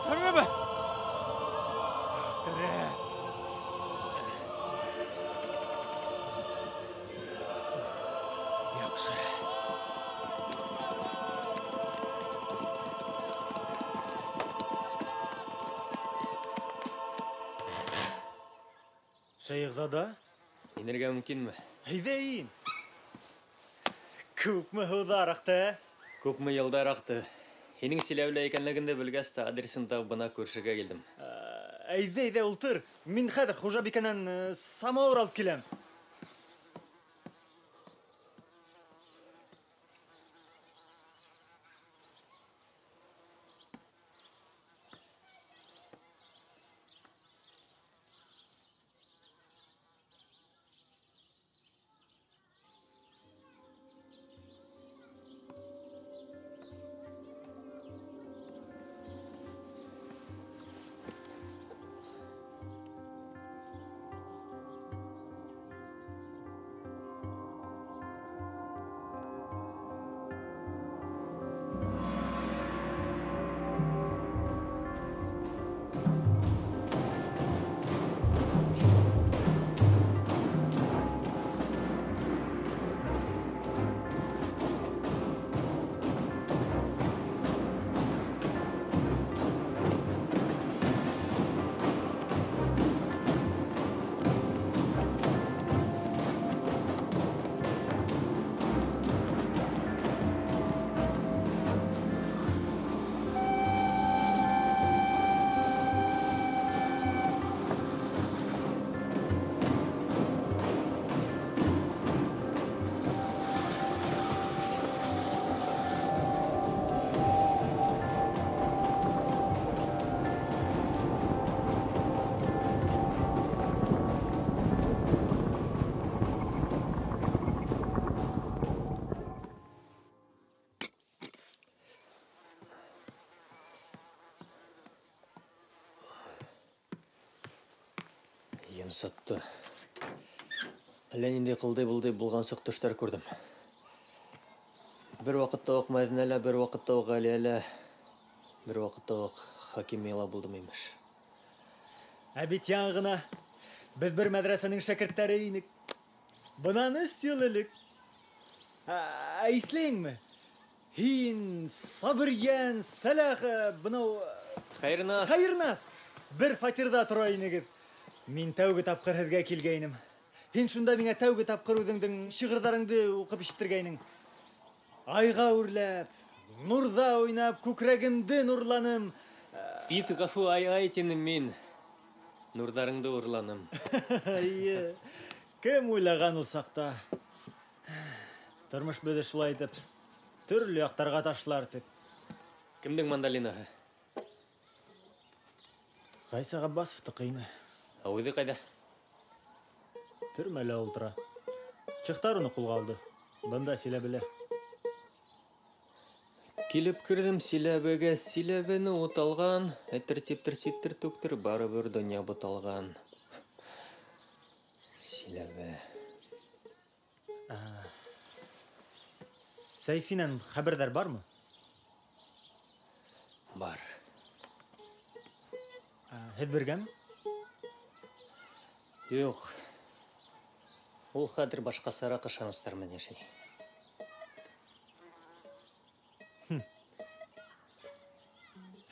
Тереме? Тере. Яҡшы. Шәйехзада? Инергә мөмкинме? Әйҙә ин. Күпме һыуҙар аҡты, ә? Күпме йылдар аҡты. Һинең Силәүлә икәнлегеңде белгәс тә адресын табып бына күршегә килдем. Әйҙә, әйҙә, ултыр. Мин хәҙер хужабикәнән самауыр алып киләм. Йонсотто. Әллә ниндәй ҡылдый-былдый болғансыҡ төштәр күрҙем. Бер ваҡытта уҡ Мәҙинәлә, бер ваҡытта уҡ Ғәлиәлә, бер ваҡытта уҡ хакимияла булдым, имеш. Ә бит яңы ғына беҙ бер мәҙрәсәнең шәкерттәре инек. Бынан өс йыл элек. Ә иҫләйеңме? Һин, Сабирйән, Сәләх, бынау... Хәйернас. Хәйернас! Бер фатирҙа тора инегеҙ. Мин тәүге тапҡыр һеҙгә килгәйнем. Һин шунда миңә тәүге тапҡыр үҙеңдең шиғырҙарыңды уҡып ишеттергәйнең. Айға үрләп, нурҙа уйнап, күкрәгемде нурланым. Ит ғәфү ай-ай тинем мин. Нурҙарыңды урланым. Эйе. Кем уйлаған ул саҡта? Тормош беҙҙе шулай итеп төрлө яҡтарға ташлар тип. Кемдең мандолинаһы? Ғайса Ғаббасовтыҡы ине. Ә үҙе ҡайҙа? Төрмәлә ултыра. Чехтар уны ҡулға алды. Бында Силәбелә. Килеп керҙем Силәбегә, Силәбене ут алған. Әтер типтер ситтер түктер, барыбер донъя буталған. Силәбе. Сәйфинән хәбәрҙәр бармы? Бар. Һеҙ бергәме? Юҡ. Ул хәҙер башҡасараҡ ышаныстар менән йәшәй.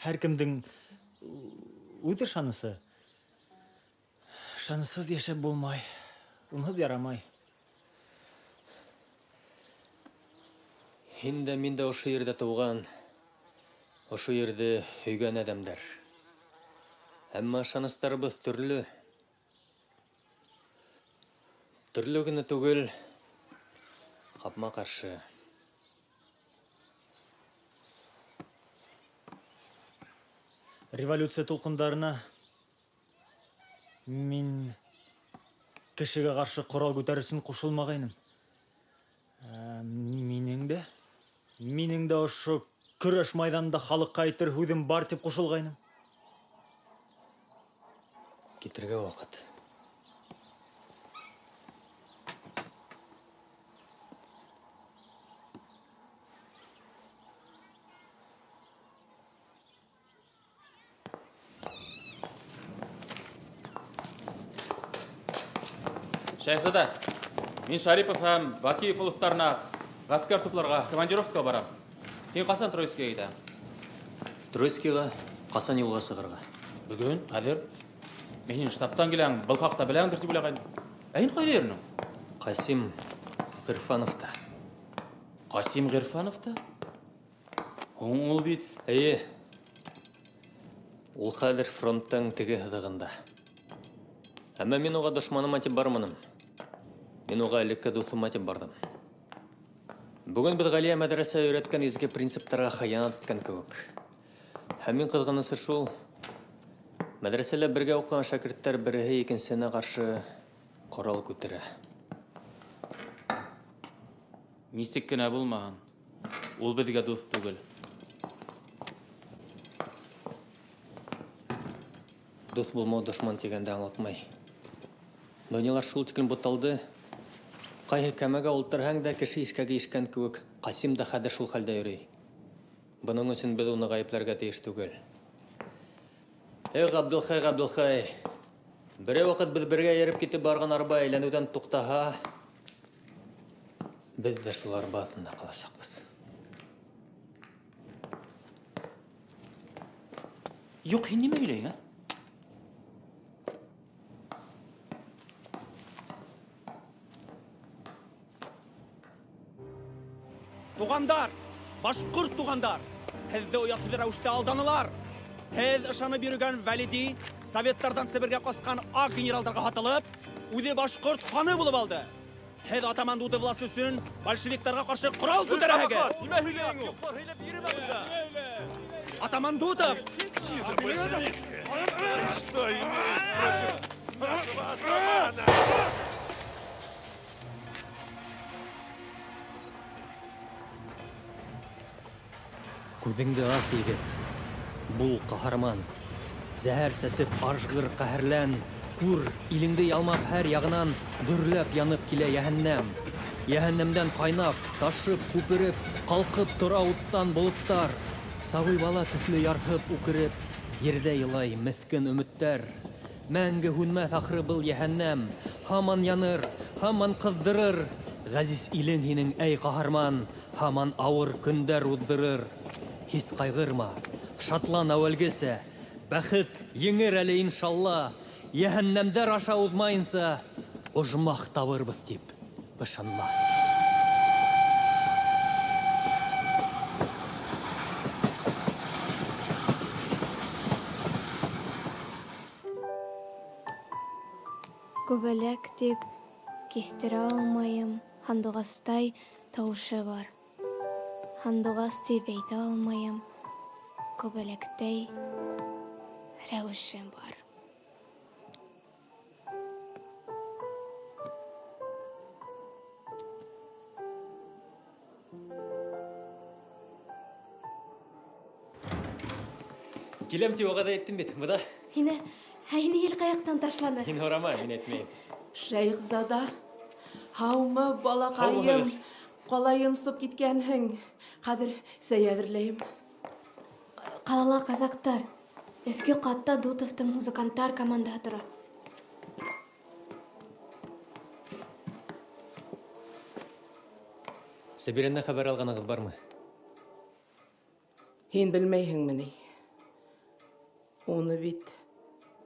Һәр кемдең үҙ ышанысы. Ышанысһыҙ йәшәп булмай. Унһыҙ ярамай. Һин дә, мин дә ошо ерҙә тыуған, ошо ерҙе һөйгән әҙәмдәр. Әммә ышаныстарыбыҙ төрлө. Төрлө генә түгел, ҡапма-ҡаршы. Революция тулҡындарына мин кешегә ҡаршы ҡорал күтәр өсөн ҡушылмағайным. Минең дә ошо көрәш майҙанында халыҡҡа әйтер һүҙем бар тип ҡушылғайным. Китергә ваҡыт. Шәйхзада, мин Шарипов һәм Бакиев улуҫтарына ғәскәр тупларға командировкаға барам. Һин ҡасан Троицкиға китәһең? Троицкиға ҡасан юлға сығырға? Бөгөн, хәҙер. Мин һин штабтан киләң, был хаҡта беләңдер тип уйлағайным. Ә һин ҡайҙа йөрөнөң? Ҡасим Ғирфановта. Ҡасим Ғирфановта? Һуң ул бит... Эйе. Ул хәҙер фронттың теге һыҙығында. Әммә мин уға дошманыма тип барманым. Мин уға элекке дуҫыма тип барҙым. Бөгөн беҙ Ғәлиә мәҙрәсә өйрәткән изге принциптарға хыянат иткән кеүек. Һәм иң ҡыҙғанысы шул, мәҙрәсәлә бергә уҡыған шәкерттәр береһе икенсеһенә ҡаршы ҡорал күтәрә. Нисек кенә булмаһын, ул беҙгә дуҫ түгел. Дуҫ булмау дошман тигәнде аңлатмай. Донъялар шул тиклем буталды. Ҡайһы кәмәгә ултырһаң да кеше ишкәге ишкән кеүек, Ҡасим да хәҙер шул хәлдә йөрөй. Бының өсөн беҙ уны ғәйепләргә тейеш түгел. Эй, Ғабдылхай, Ғабдылхай! Берәй ваҡыт беҙ бергә эйәреп китеп барған арба әйләнеүҙән туҡтаһа, беҙ ҙә шул арба аҫтында ҡаласаҡбыҙ. Юҡ, һин нимә һөйләйһең, ә? Туғандар, башҡорт туғандар, һеҙҙе оятһыҙ рәүештә алданылар. Һеҙ ышанып йөрөгән Вәлиди советтарҙан Себергә ҡасҡан аҡ генералдарға һатылып, үҙе башҡорт ханы булып алды. Һеҙ атаман Дутов власы өсөн большевиктарға ҡаршы ҡорал күтәрәһегеҙ. Нимә һөйләйһең ул? Атаман Дутов! Что имеешь против нашего атамана? Күҙеңде ас, егет. Бул ҡаһарман. Зәһәр сәсеп, ажғыр, ҡәһәрлән. Күр, илеңде ялмап һәр яғынан дөрләп янып килә йәһәннәм. Йәһәннәмдән ҡайнап, ташып, күпереп, ҡалҡып тора уттан болоттар. Сабый бала төҫлө ярһып, үкереп, ерҙә илай меҫкен өмөттәр. Мәңге һүнмәҫ ахыры был йәһәннәм. Һаман яныр, һаман ҡыҙҙырыр. Ғәзиз илең һинең, әй ҡаһарман, һаман ауыр көндәр уҙҙырыр. Һис ҡайғырма, шатлан әүәлгесә. Бәхет еңер әле иншалла. Йәһәннәмдәр аша уҙмайынса, ожмах табырбыҙ тип ышанма. Күбәләк тип киҫтерә алмайым, һандуғастай тауышы бар. Һандуғас тип әйтә алмайым, күбәләктәй рәүеше бар. Киләм тип вәғәҙә иттем бит, бында. Һине, ә һине ел ҡаяҡтан ташланы? Һин һорама, мин әйтмәйем. Шәйехзада, һаумы, балаҡайым? Ҡалай йонсоп киткәнһең. Хәҙер сәй әҙерләйем. Ҡалала казактар. Өҫкө ҡатта Дутовтың музыканттар командаһы тора. Сәбирәнән хәбәр алғанығыҙ бармы? Һин белмәйһеңме ни? Уны бит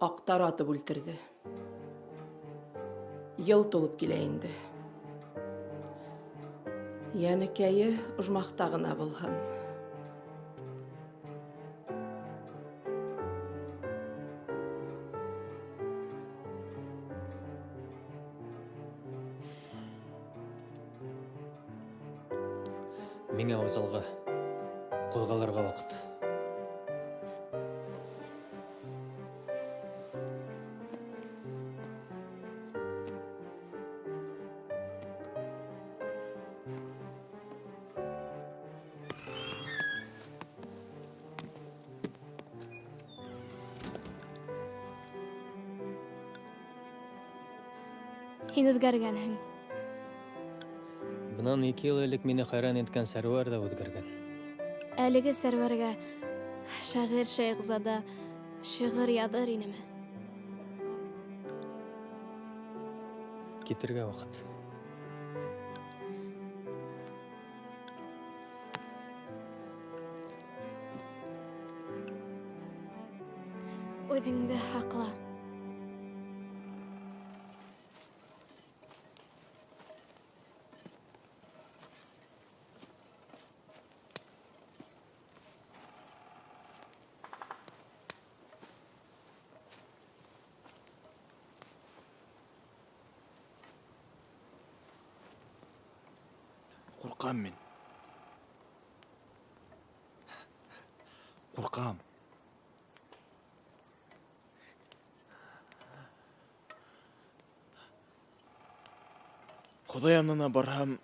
аҡтар атып үлтерҙе. Йыл тулып килә инде. Йәнекәйе ожмахта ғына булһын. Миңә вокзалға ҡуҙғалырға ваҡыт. Һин үҙгәргәнһең. Бынан 2 йыл элек мине хайран иткән Сәрүәр ҙә үҙгәргән. Әлеге Сәрүәргә шағир Шәйехзада шиғыр яҙыр инеме? Китергә ваҡыт. Үҙеңде һаҡла. Ҡурҡам мин. Ҡурҡам. Хоҙай янына барһам,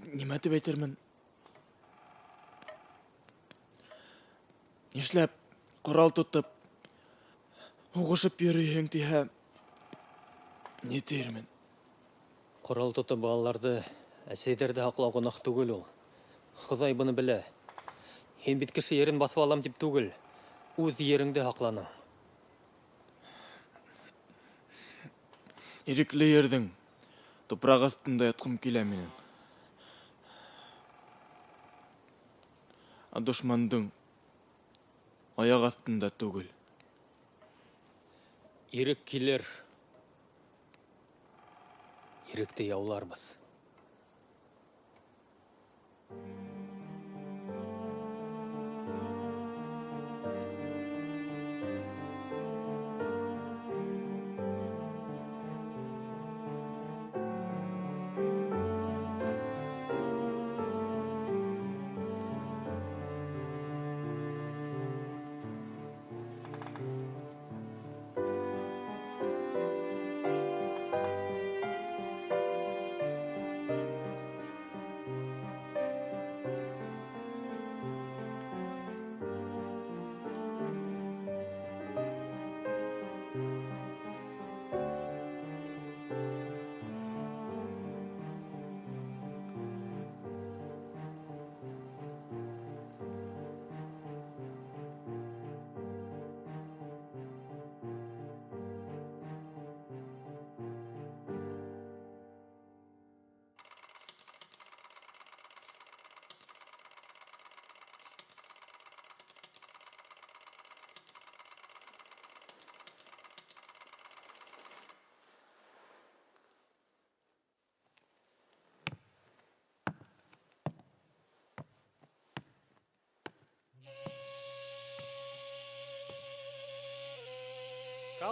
нимә тип әйтермен? Нишләп ҡорал тотоп, һуғышып йөрөйһөң тиһә, ни тиермен? Ҡорал тотоп балаларҙы, әсәйҙәрҙе һаҡлау гонаһ түгел ул. Хоҙай быны белә. Һин бит кеше ерен баҫып алам тип түгел, үҙ ереңде һаҡланың. Ирекле ерҙең тупраҡ аҫтында ятҡым килә минең. Ә дошмандың аяҡ аҫтында түгел. Ирек килер. Иректе яуларбыҙ.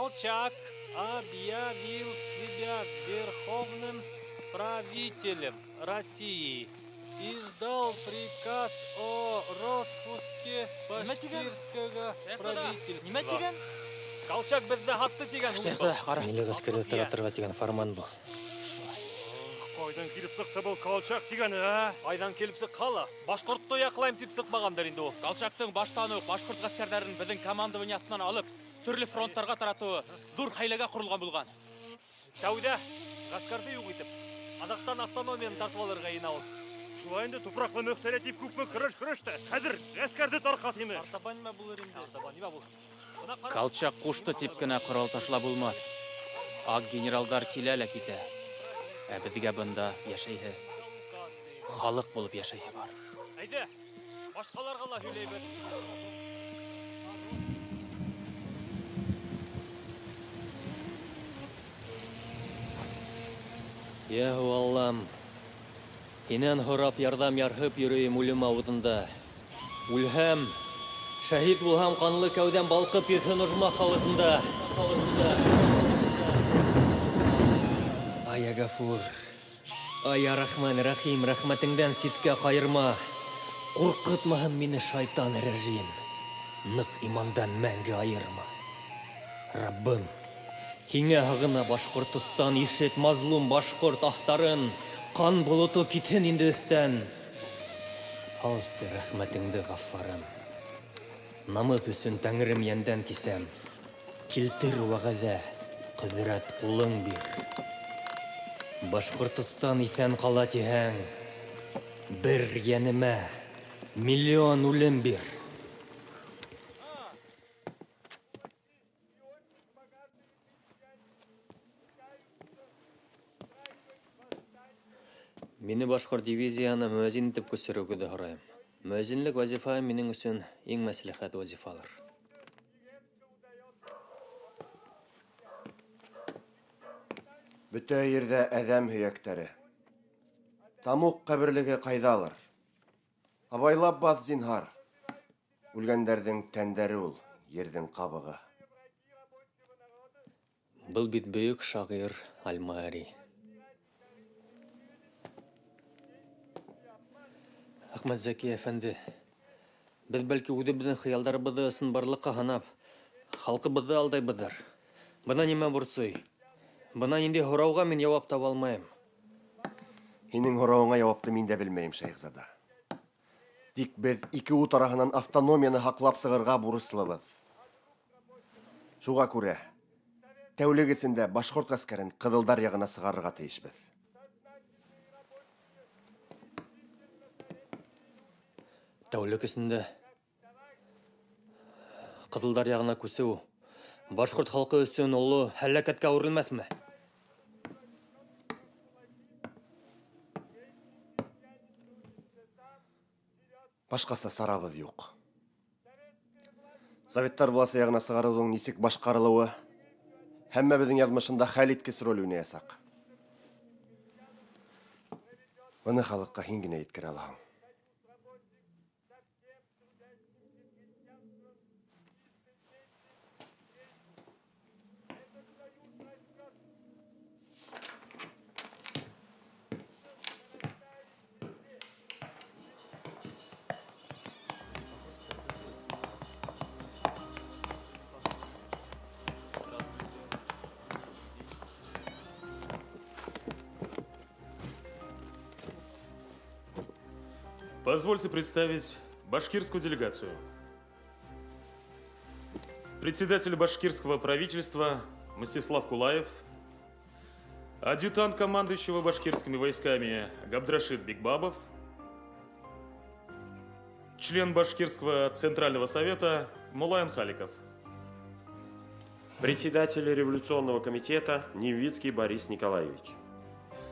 Колчак объявил себя верховным правителем России. Издал приказ о распуске башкирского правительства. Нимә тигән? Колчак беҙҙе һатты тигән һүҙ был. Милли ғәскәрҙе таратырға тигән фарман был. Ҡайҙан килеп сыҡты был Колчак тигәне, ә? Ҡайҙан килеп сыҡһа ла, башҡортто яҡлайым тип сыҡмағандыр инде ул. Колчактың баштан уҡ башҡорт ғәскәрҙәрен беҙҙең командование аҫтынан алып, төрлө фронттарға таратыуы ҙур хәйләгә ҡоролған булған. Тәүҙә ғәскәрҙе юҡ итеп, аҙаҡтан автономияны тартып алырға йыйына ул. Шулай инде тупраҡлы мөхтәриәт тип күпме көрәш көрәште. Хәҙер ғәскәрҙе тарҡат ине. Артабан нимә булыр инде? Артабан нимә булыр? Бына ҡара. Колчак ҡушты тип кенә ҡорал ташлап булмаҫ. Аҡ генералдар килә лә китә. Ә беҙгә бында йәшәйһе, халыҡ булып йәшәйһе бар. Әйҙә, башҡаларға ла һөйләйбеҙ. Йәһү Аллам, һинән һорап ярҙам ярһып йөрөйөм үлем ауыҙында. Үлһәм, шәһит булһам, ҡанлы кәүҙәм балҡып йөҙһөн ожмах ауыҙында. Ауыҙында. Ай, я Гафур, ай, я Рахман, Рахим, рәхмәтеңдән ситкә ҡайырма. Ҡурҡытмаһын мине шайтан рәжим. Ныҡ имандан мәңге айырма. Раббым, һиңә һағына Башҡортостан, ишет мазлум башҡорт аһтарын. Ҡан болото китһен инде өҫтән. Алсы рәхмәтеңде, Ғаффарым. Намыҫ өсөн тәңрем йәндән кисәм. Килтер вәғәҙә, ҡөҙрәт ҡулың бир. Башҡортостан иҫән ҡала тиһәң, бер йәнемә миллион үлем бир. Мине башҡорт дивизияһына мөәзин итеп күсереүегеҙҙе һорайым. Мөәзинлек вазифаһы минең өсөн иң мәслихәт вазифалыр. Бөтә ерҙә әҙәм һөйәктәре. Тамуҡ ҡәберлеге ҡайҙалыр? Абайлап баҫ, зинһар. Үлгәндәрҙең тәндәре ул, ерҙең ҡабығы. Был бит бөйөк шағир Аль-Маари. Әхмәтзәки әфәнде, беҙ бәлки үҙебеҙҙең хыялдарыбыҙҙы ысынбарлыҡҡа һанап, халҡыбыҙҙы алдайбыҙҙыр. Бына нимә борсой? Бына ниндәй һорауға мин яуап таба алмайым. Һинең һорауыңа яуапты мин дә белмәйем, Шәйехзада. Тик беҙ ике ут араһынан автономияны һаҡлап сығырға бурыслыбыҙ. Шуға күрә, тәүлек эсендә башҡорт ғәскәрен ҡыҙылдар яғына сығарырға тейешбеҙ. Тәүлек эсендә ҡыҙылдар яғына күсеү башҡорт халҡы өсөн оло һәләкәткә әүерелмәҫме? Башҡаса сарабыҙ юҡ. Советтар власы яғына сығарыуҙың нисек башҡарылыуы һәммәбеҙҙең яҙмышында хәл иткес роль уйнаясаҡ. Быны халыҡҡа һин генә еткерә алаһың. Позвольте представить башкирскую делегацию. Председатель башкирского правительства Мстислав Кулаев, адъютант командующего башкирскими войсками Габдрашид Бикбабов, член Башкирского центрального совета Мулайан Халиков. Председатель революционного комитета Невицкий Борис Николаевич.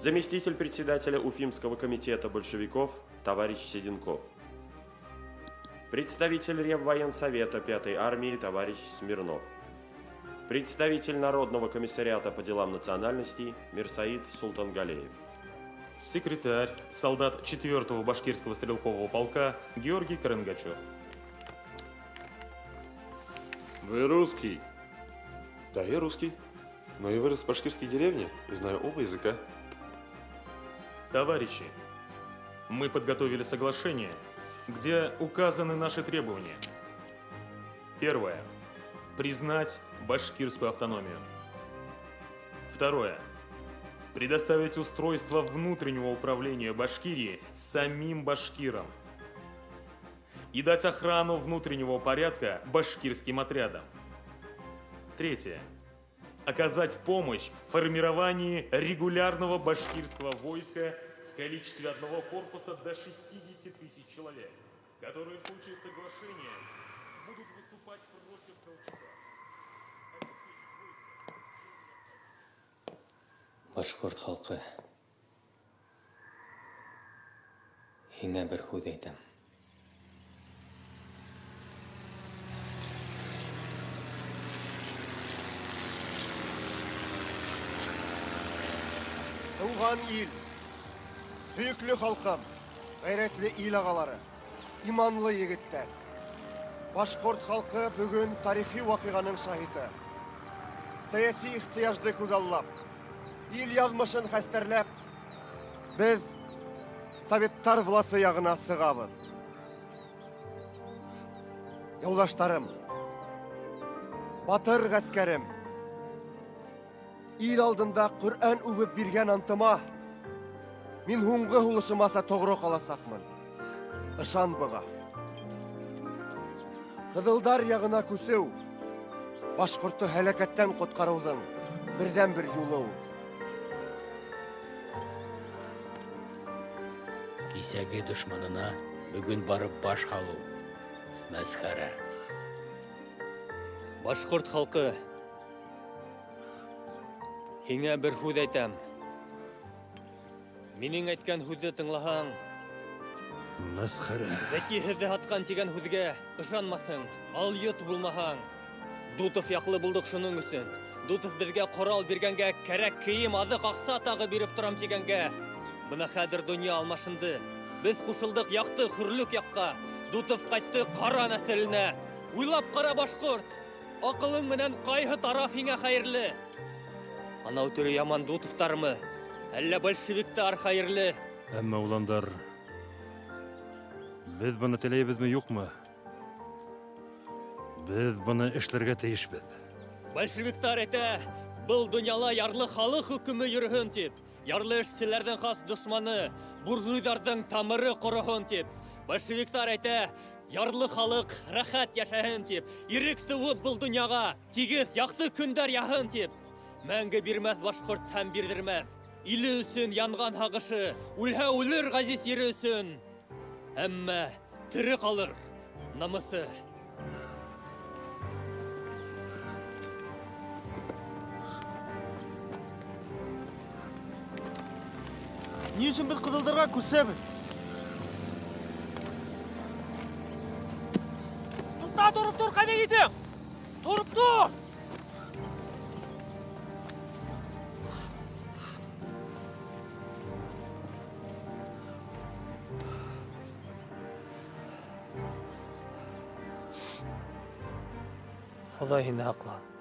Заместитель председателя Уфимского комитета большевиков товарищ Седенков. Представитель Реввоенсовета 5-й армии товарищ Смирнов. Представитель Народного комиссариата по делам национальностей Мирсаид Султангалеев. Секретарь, солдат 4-го башкирского стрелкового полка Георгий Карангачев. Вы русский? Да, я русский, но я вырос в башкирской деревне и знаю оба языка. Товарищи, мы подготовили соглашение, где указаны наши требования. Первое. Признать башкирскую автономию. Второе. Предоставить устройство внутреннего управления Башкирии самим башкирам. И дать охрану внутреннего порядка башкирским отрядам. Третье. Оказать помощь в формировании регулярного башкирского войска в количестве одного корпуса до 60 тысяч человек, которые в случае соглашения будут выступать против Колчака. Башҡорт халҡы, һиңә бер һүҙ әйтәм. Тыуған ил, һөйөклө халҡым, ғәйрәтле ил ағалары, иманлы егеттәр. Башҡорт халҡы бөгөн тарихи ваҡиғаның шаһиты. Сәйәси ихтыяжды күҙаллап, ил яҙмышын хәстәрләп, беҙ советтар власы яғына сығабыҙ. Юлдаштарым, батыр ғәскәрем, ил алдында Ҡөрьән үбеп биргән антыма мин һуңғы һулышымаса тоғро ҡаласаҡмын. Ышан быға. Ҡыҙылдар яғына күсеү башҡортто һәләкәттән ҡотҡарыуҙың берҙән-бер юлы ул. Кисәге дошманына бөгөн барып баш һалыу мәсхәрә. Башҡорт халҡы, һиңә бер һүҙ әйтәм. Минең әйткән һүҙҙе тыңлаһаң, Мәсхәрә. Зәки һеҙҙе һатҡан тигән һүҙгә ышанмаҫһың, алйот булмаһаң. Дутов яҡлы булдыҡ шуның өсөн. Дутов беҙгә ҡорал биргәнгә, кәрәк кейем, аҙыҡ, аҡса тағы биреп торам тигәнгә. Бына хәҙер донъя алмашынды. Беҙ ҡушылдыҡ яҡты хөрлөк яҡҡа. Дутов ҡайтты ҡара нәҫеленә. Уйлап ҡара, башҡорт, аҡылың менән ҡайһы тараф һиңә хәйерле? Анау төрө яман Дутовтармы? Әллә большевиктар хәйерле? Әммә уландар, беҙ быны теләйбеҙме, юҡмы? Беҙ быны эшләргә тейешбеҙ. Большевиктар әйтә, был донъяла ярлы халыҡ хөкөмө йөрөһөн тип, ярлы эшселәрҙең хас дошманы, буржуйҙарҙың тамыры ҡороһон тип. Большевиктар әйтә, ярлы халыҡ рәхәт йәшәһен тип, ирек тыуып был донъяға, тигеҙ яҡты көндәр яһын тип. Мәңге бирмәҫ башҡорт һәм бирҙермәҫ. Иле өсөн янған һағышы, үлһә үлер ғәзиз ере өсөн. Әммә тере ҡалыр намыҫы. Ни өсөн беҙ ҡыҙылдарға күсәбеҙ? Туҡта, тороп тор, ҡайҙа китең? Тороп тор! Хоҙай һине һаҡлаһын.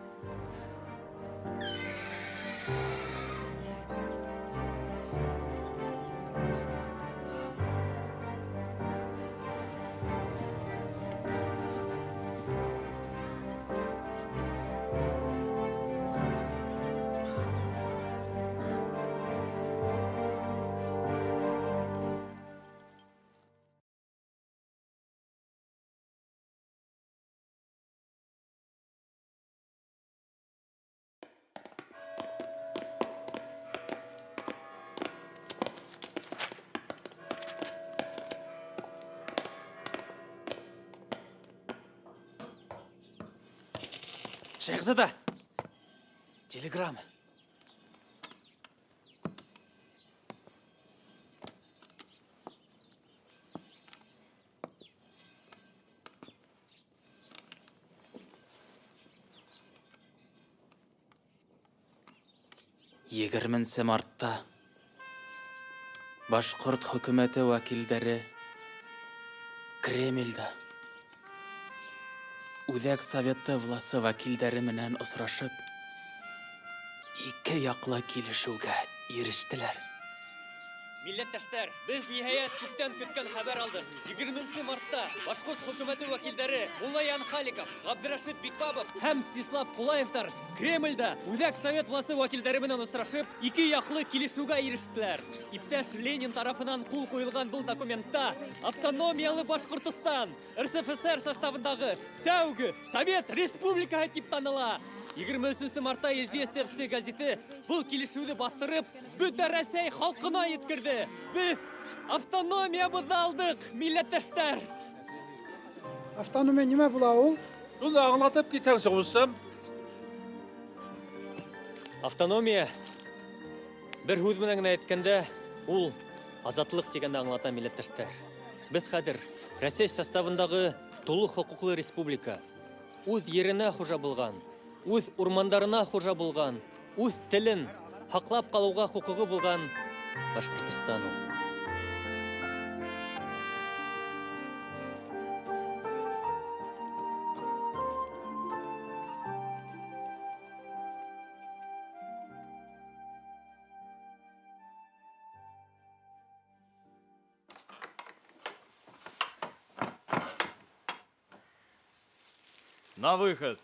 Шәйхзада! Телеграмма. Егерменсе мартта Башҡорт хөкүмәте вәкилдәре Кремлдә Үҙәк Советы власы вәкилдәре менән осрашып, Ике яҡлы килешеүгә ирештеләр. Милләттәштәр, беҙ ниһайәт күптән көткән хәбәр алдыҡ. 20 мартта башҡорт хөкүмәте вәкилдәре Муллаян Халиков, Ғабдрәшит Бикбабов һәм Мстислав Кулаевтар Кремлдә Үҙәк Совет власы вәкилдәре менән осрашып, ике яҡлы килешеүгә ирештеләр. Иптәш Ленин тарафынан ҡул ҡуйылған был документта автономиялы Башҡортостан РСФСР составындағы тәүге Совет Республикаһы тип таныла. 23 мартта «Известия все» газеты был килешеүҙе баҫтырып, бөтә Рәсәй халҡына еткерҙе. Беҙ автономиябыҙҙы алдыҡ, милләттәштәр. Автономия нимә була ул? Уны аңлатып китәңсе, ҡустым. Автономия бер һүҙ менән генә әйткәндә, ул азатлыҡ тигәнде аңлата, милләттәштәр. Беҙ хәҙер Рәсәй составындағы тулы хоҡуҡлы республика. Үҙ еренә хужа булған, үҙ урмандарына хужа булған, үҙ телен һаҡлап ҡалыуға хоҡуғы булған Башҡортостан ул. На выход!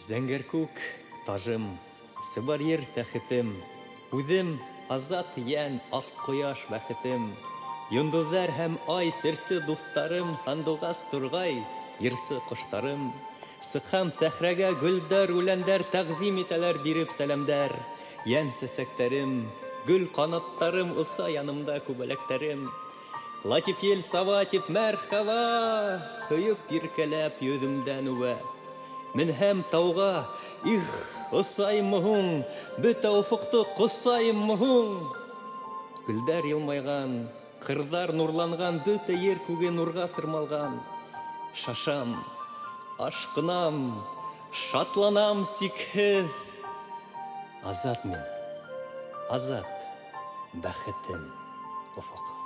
Зәңгәр күк тажым, сыбар ер тәхетем, үҙем азат йән, аҡ ҡояш бәхетем. Йондоҙҙар һәм ай серсе дуҫтарым, һандуғас турғай, йырсы ҡоштарым. Сыҡһам сәхрәгә гөлдәр, үләндәр тәғзим итәләр биреп сәләмдәр. Йән сәсәктәрем, гөл ҡанаттарым, оса янымда күбәләктәрем. Латиф ел саба тип мәрхәбә, һөйөп иркәләп йөҙөмдән үбә. Менһәм тауға, их, осаймы һуң, бөтә офоҡто ҡосаймы һуң? Гөлдәр йылмайған, ҡырҙар нурланған, бөтә ер күге нурға сырмалған. Шашам, ашҡынам, шатланам сикһеҙ. Азат мин, азат, бәхетем офоҡһоҙ.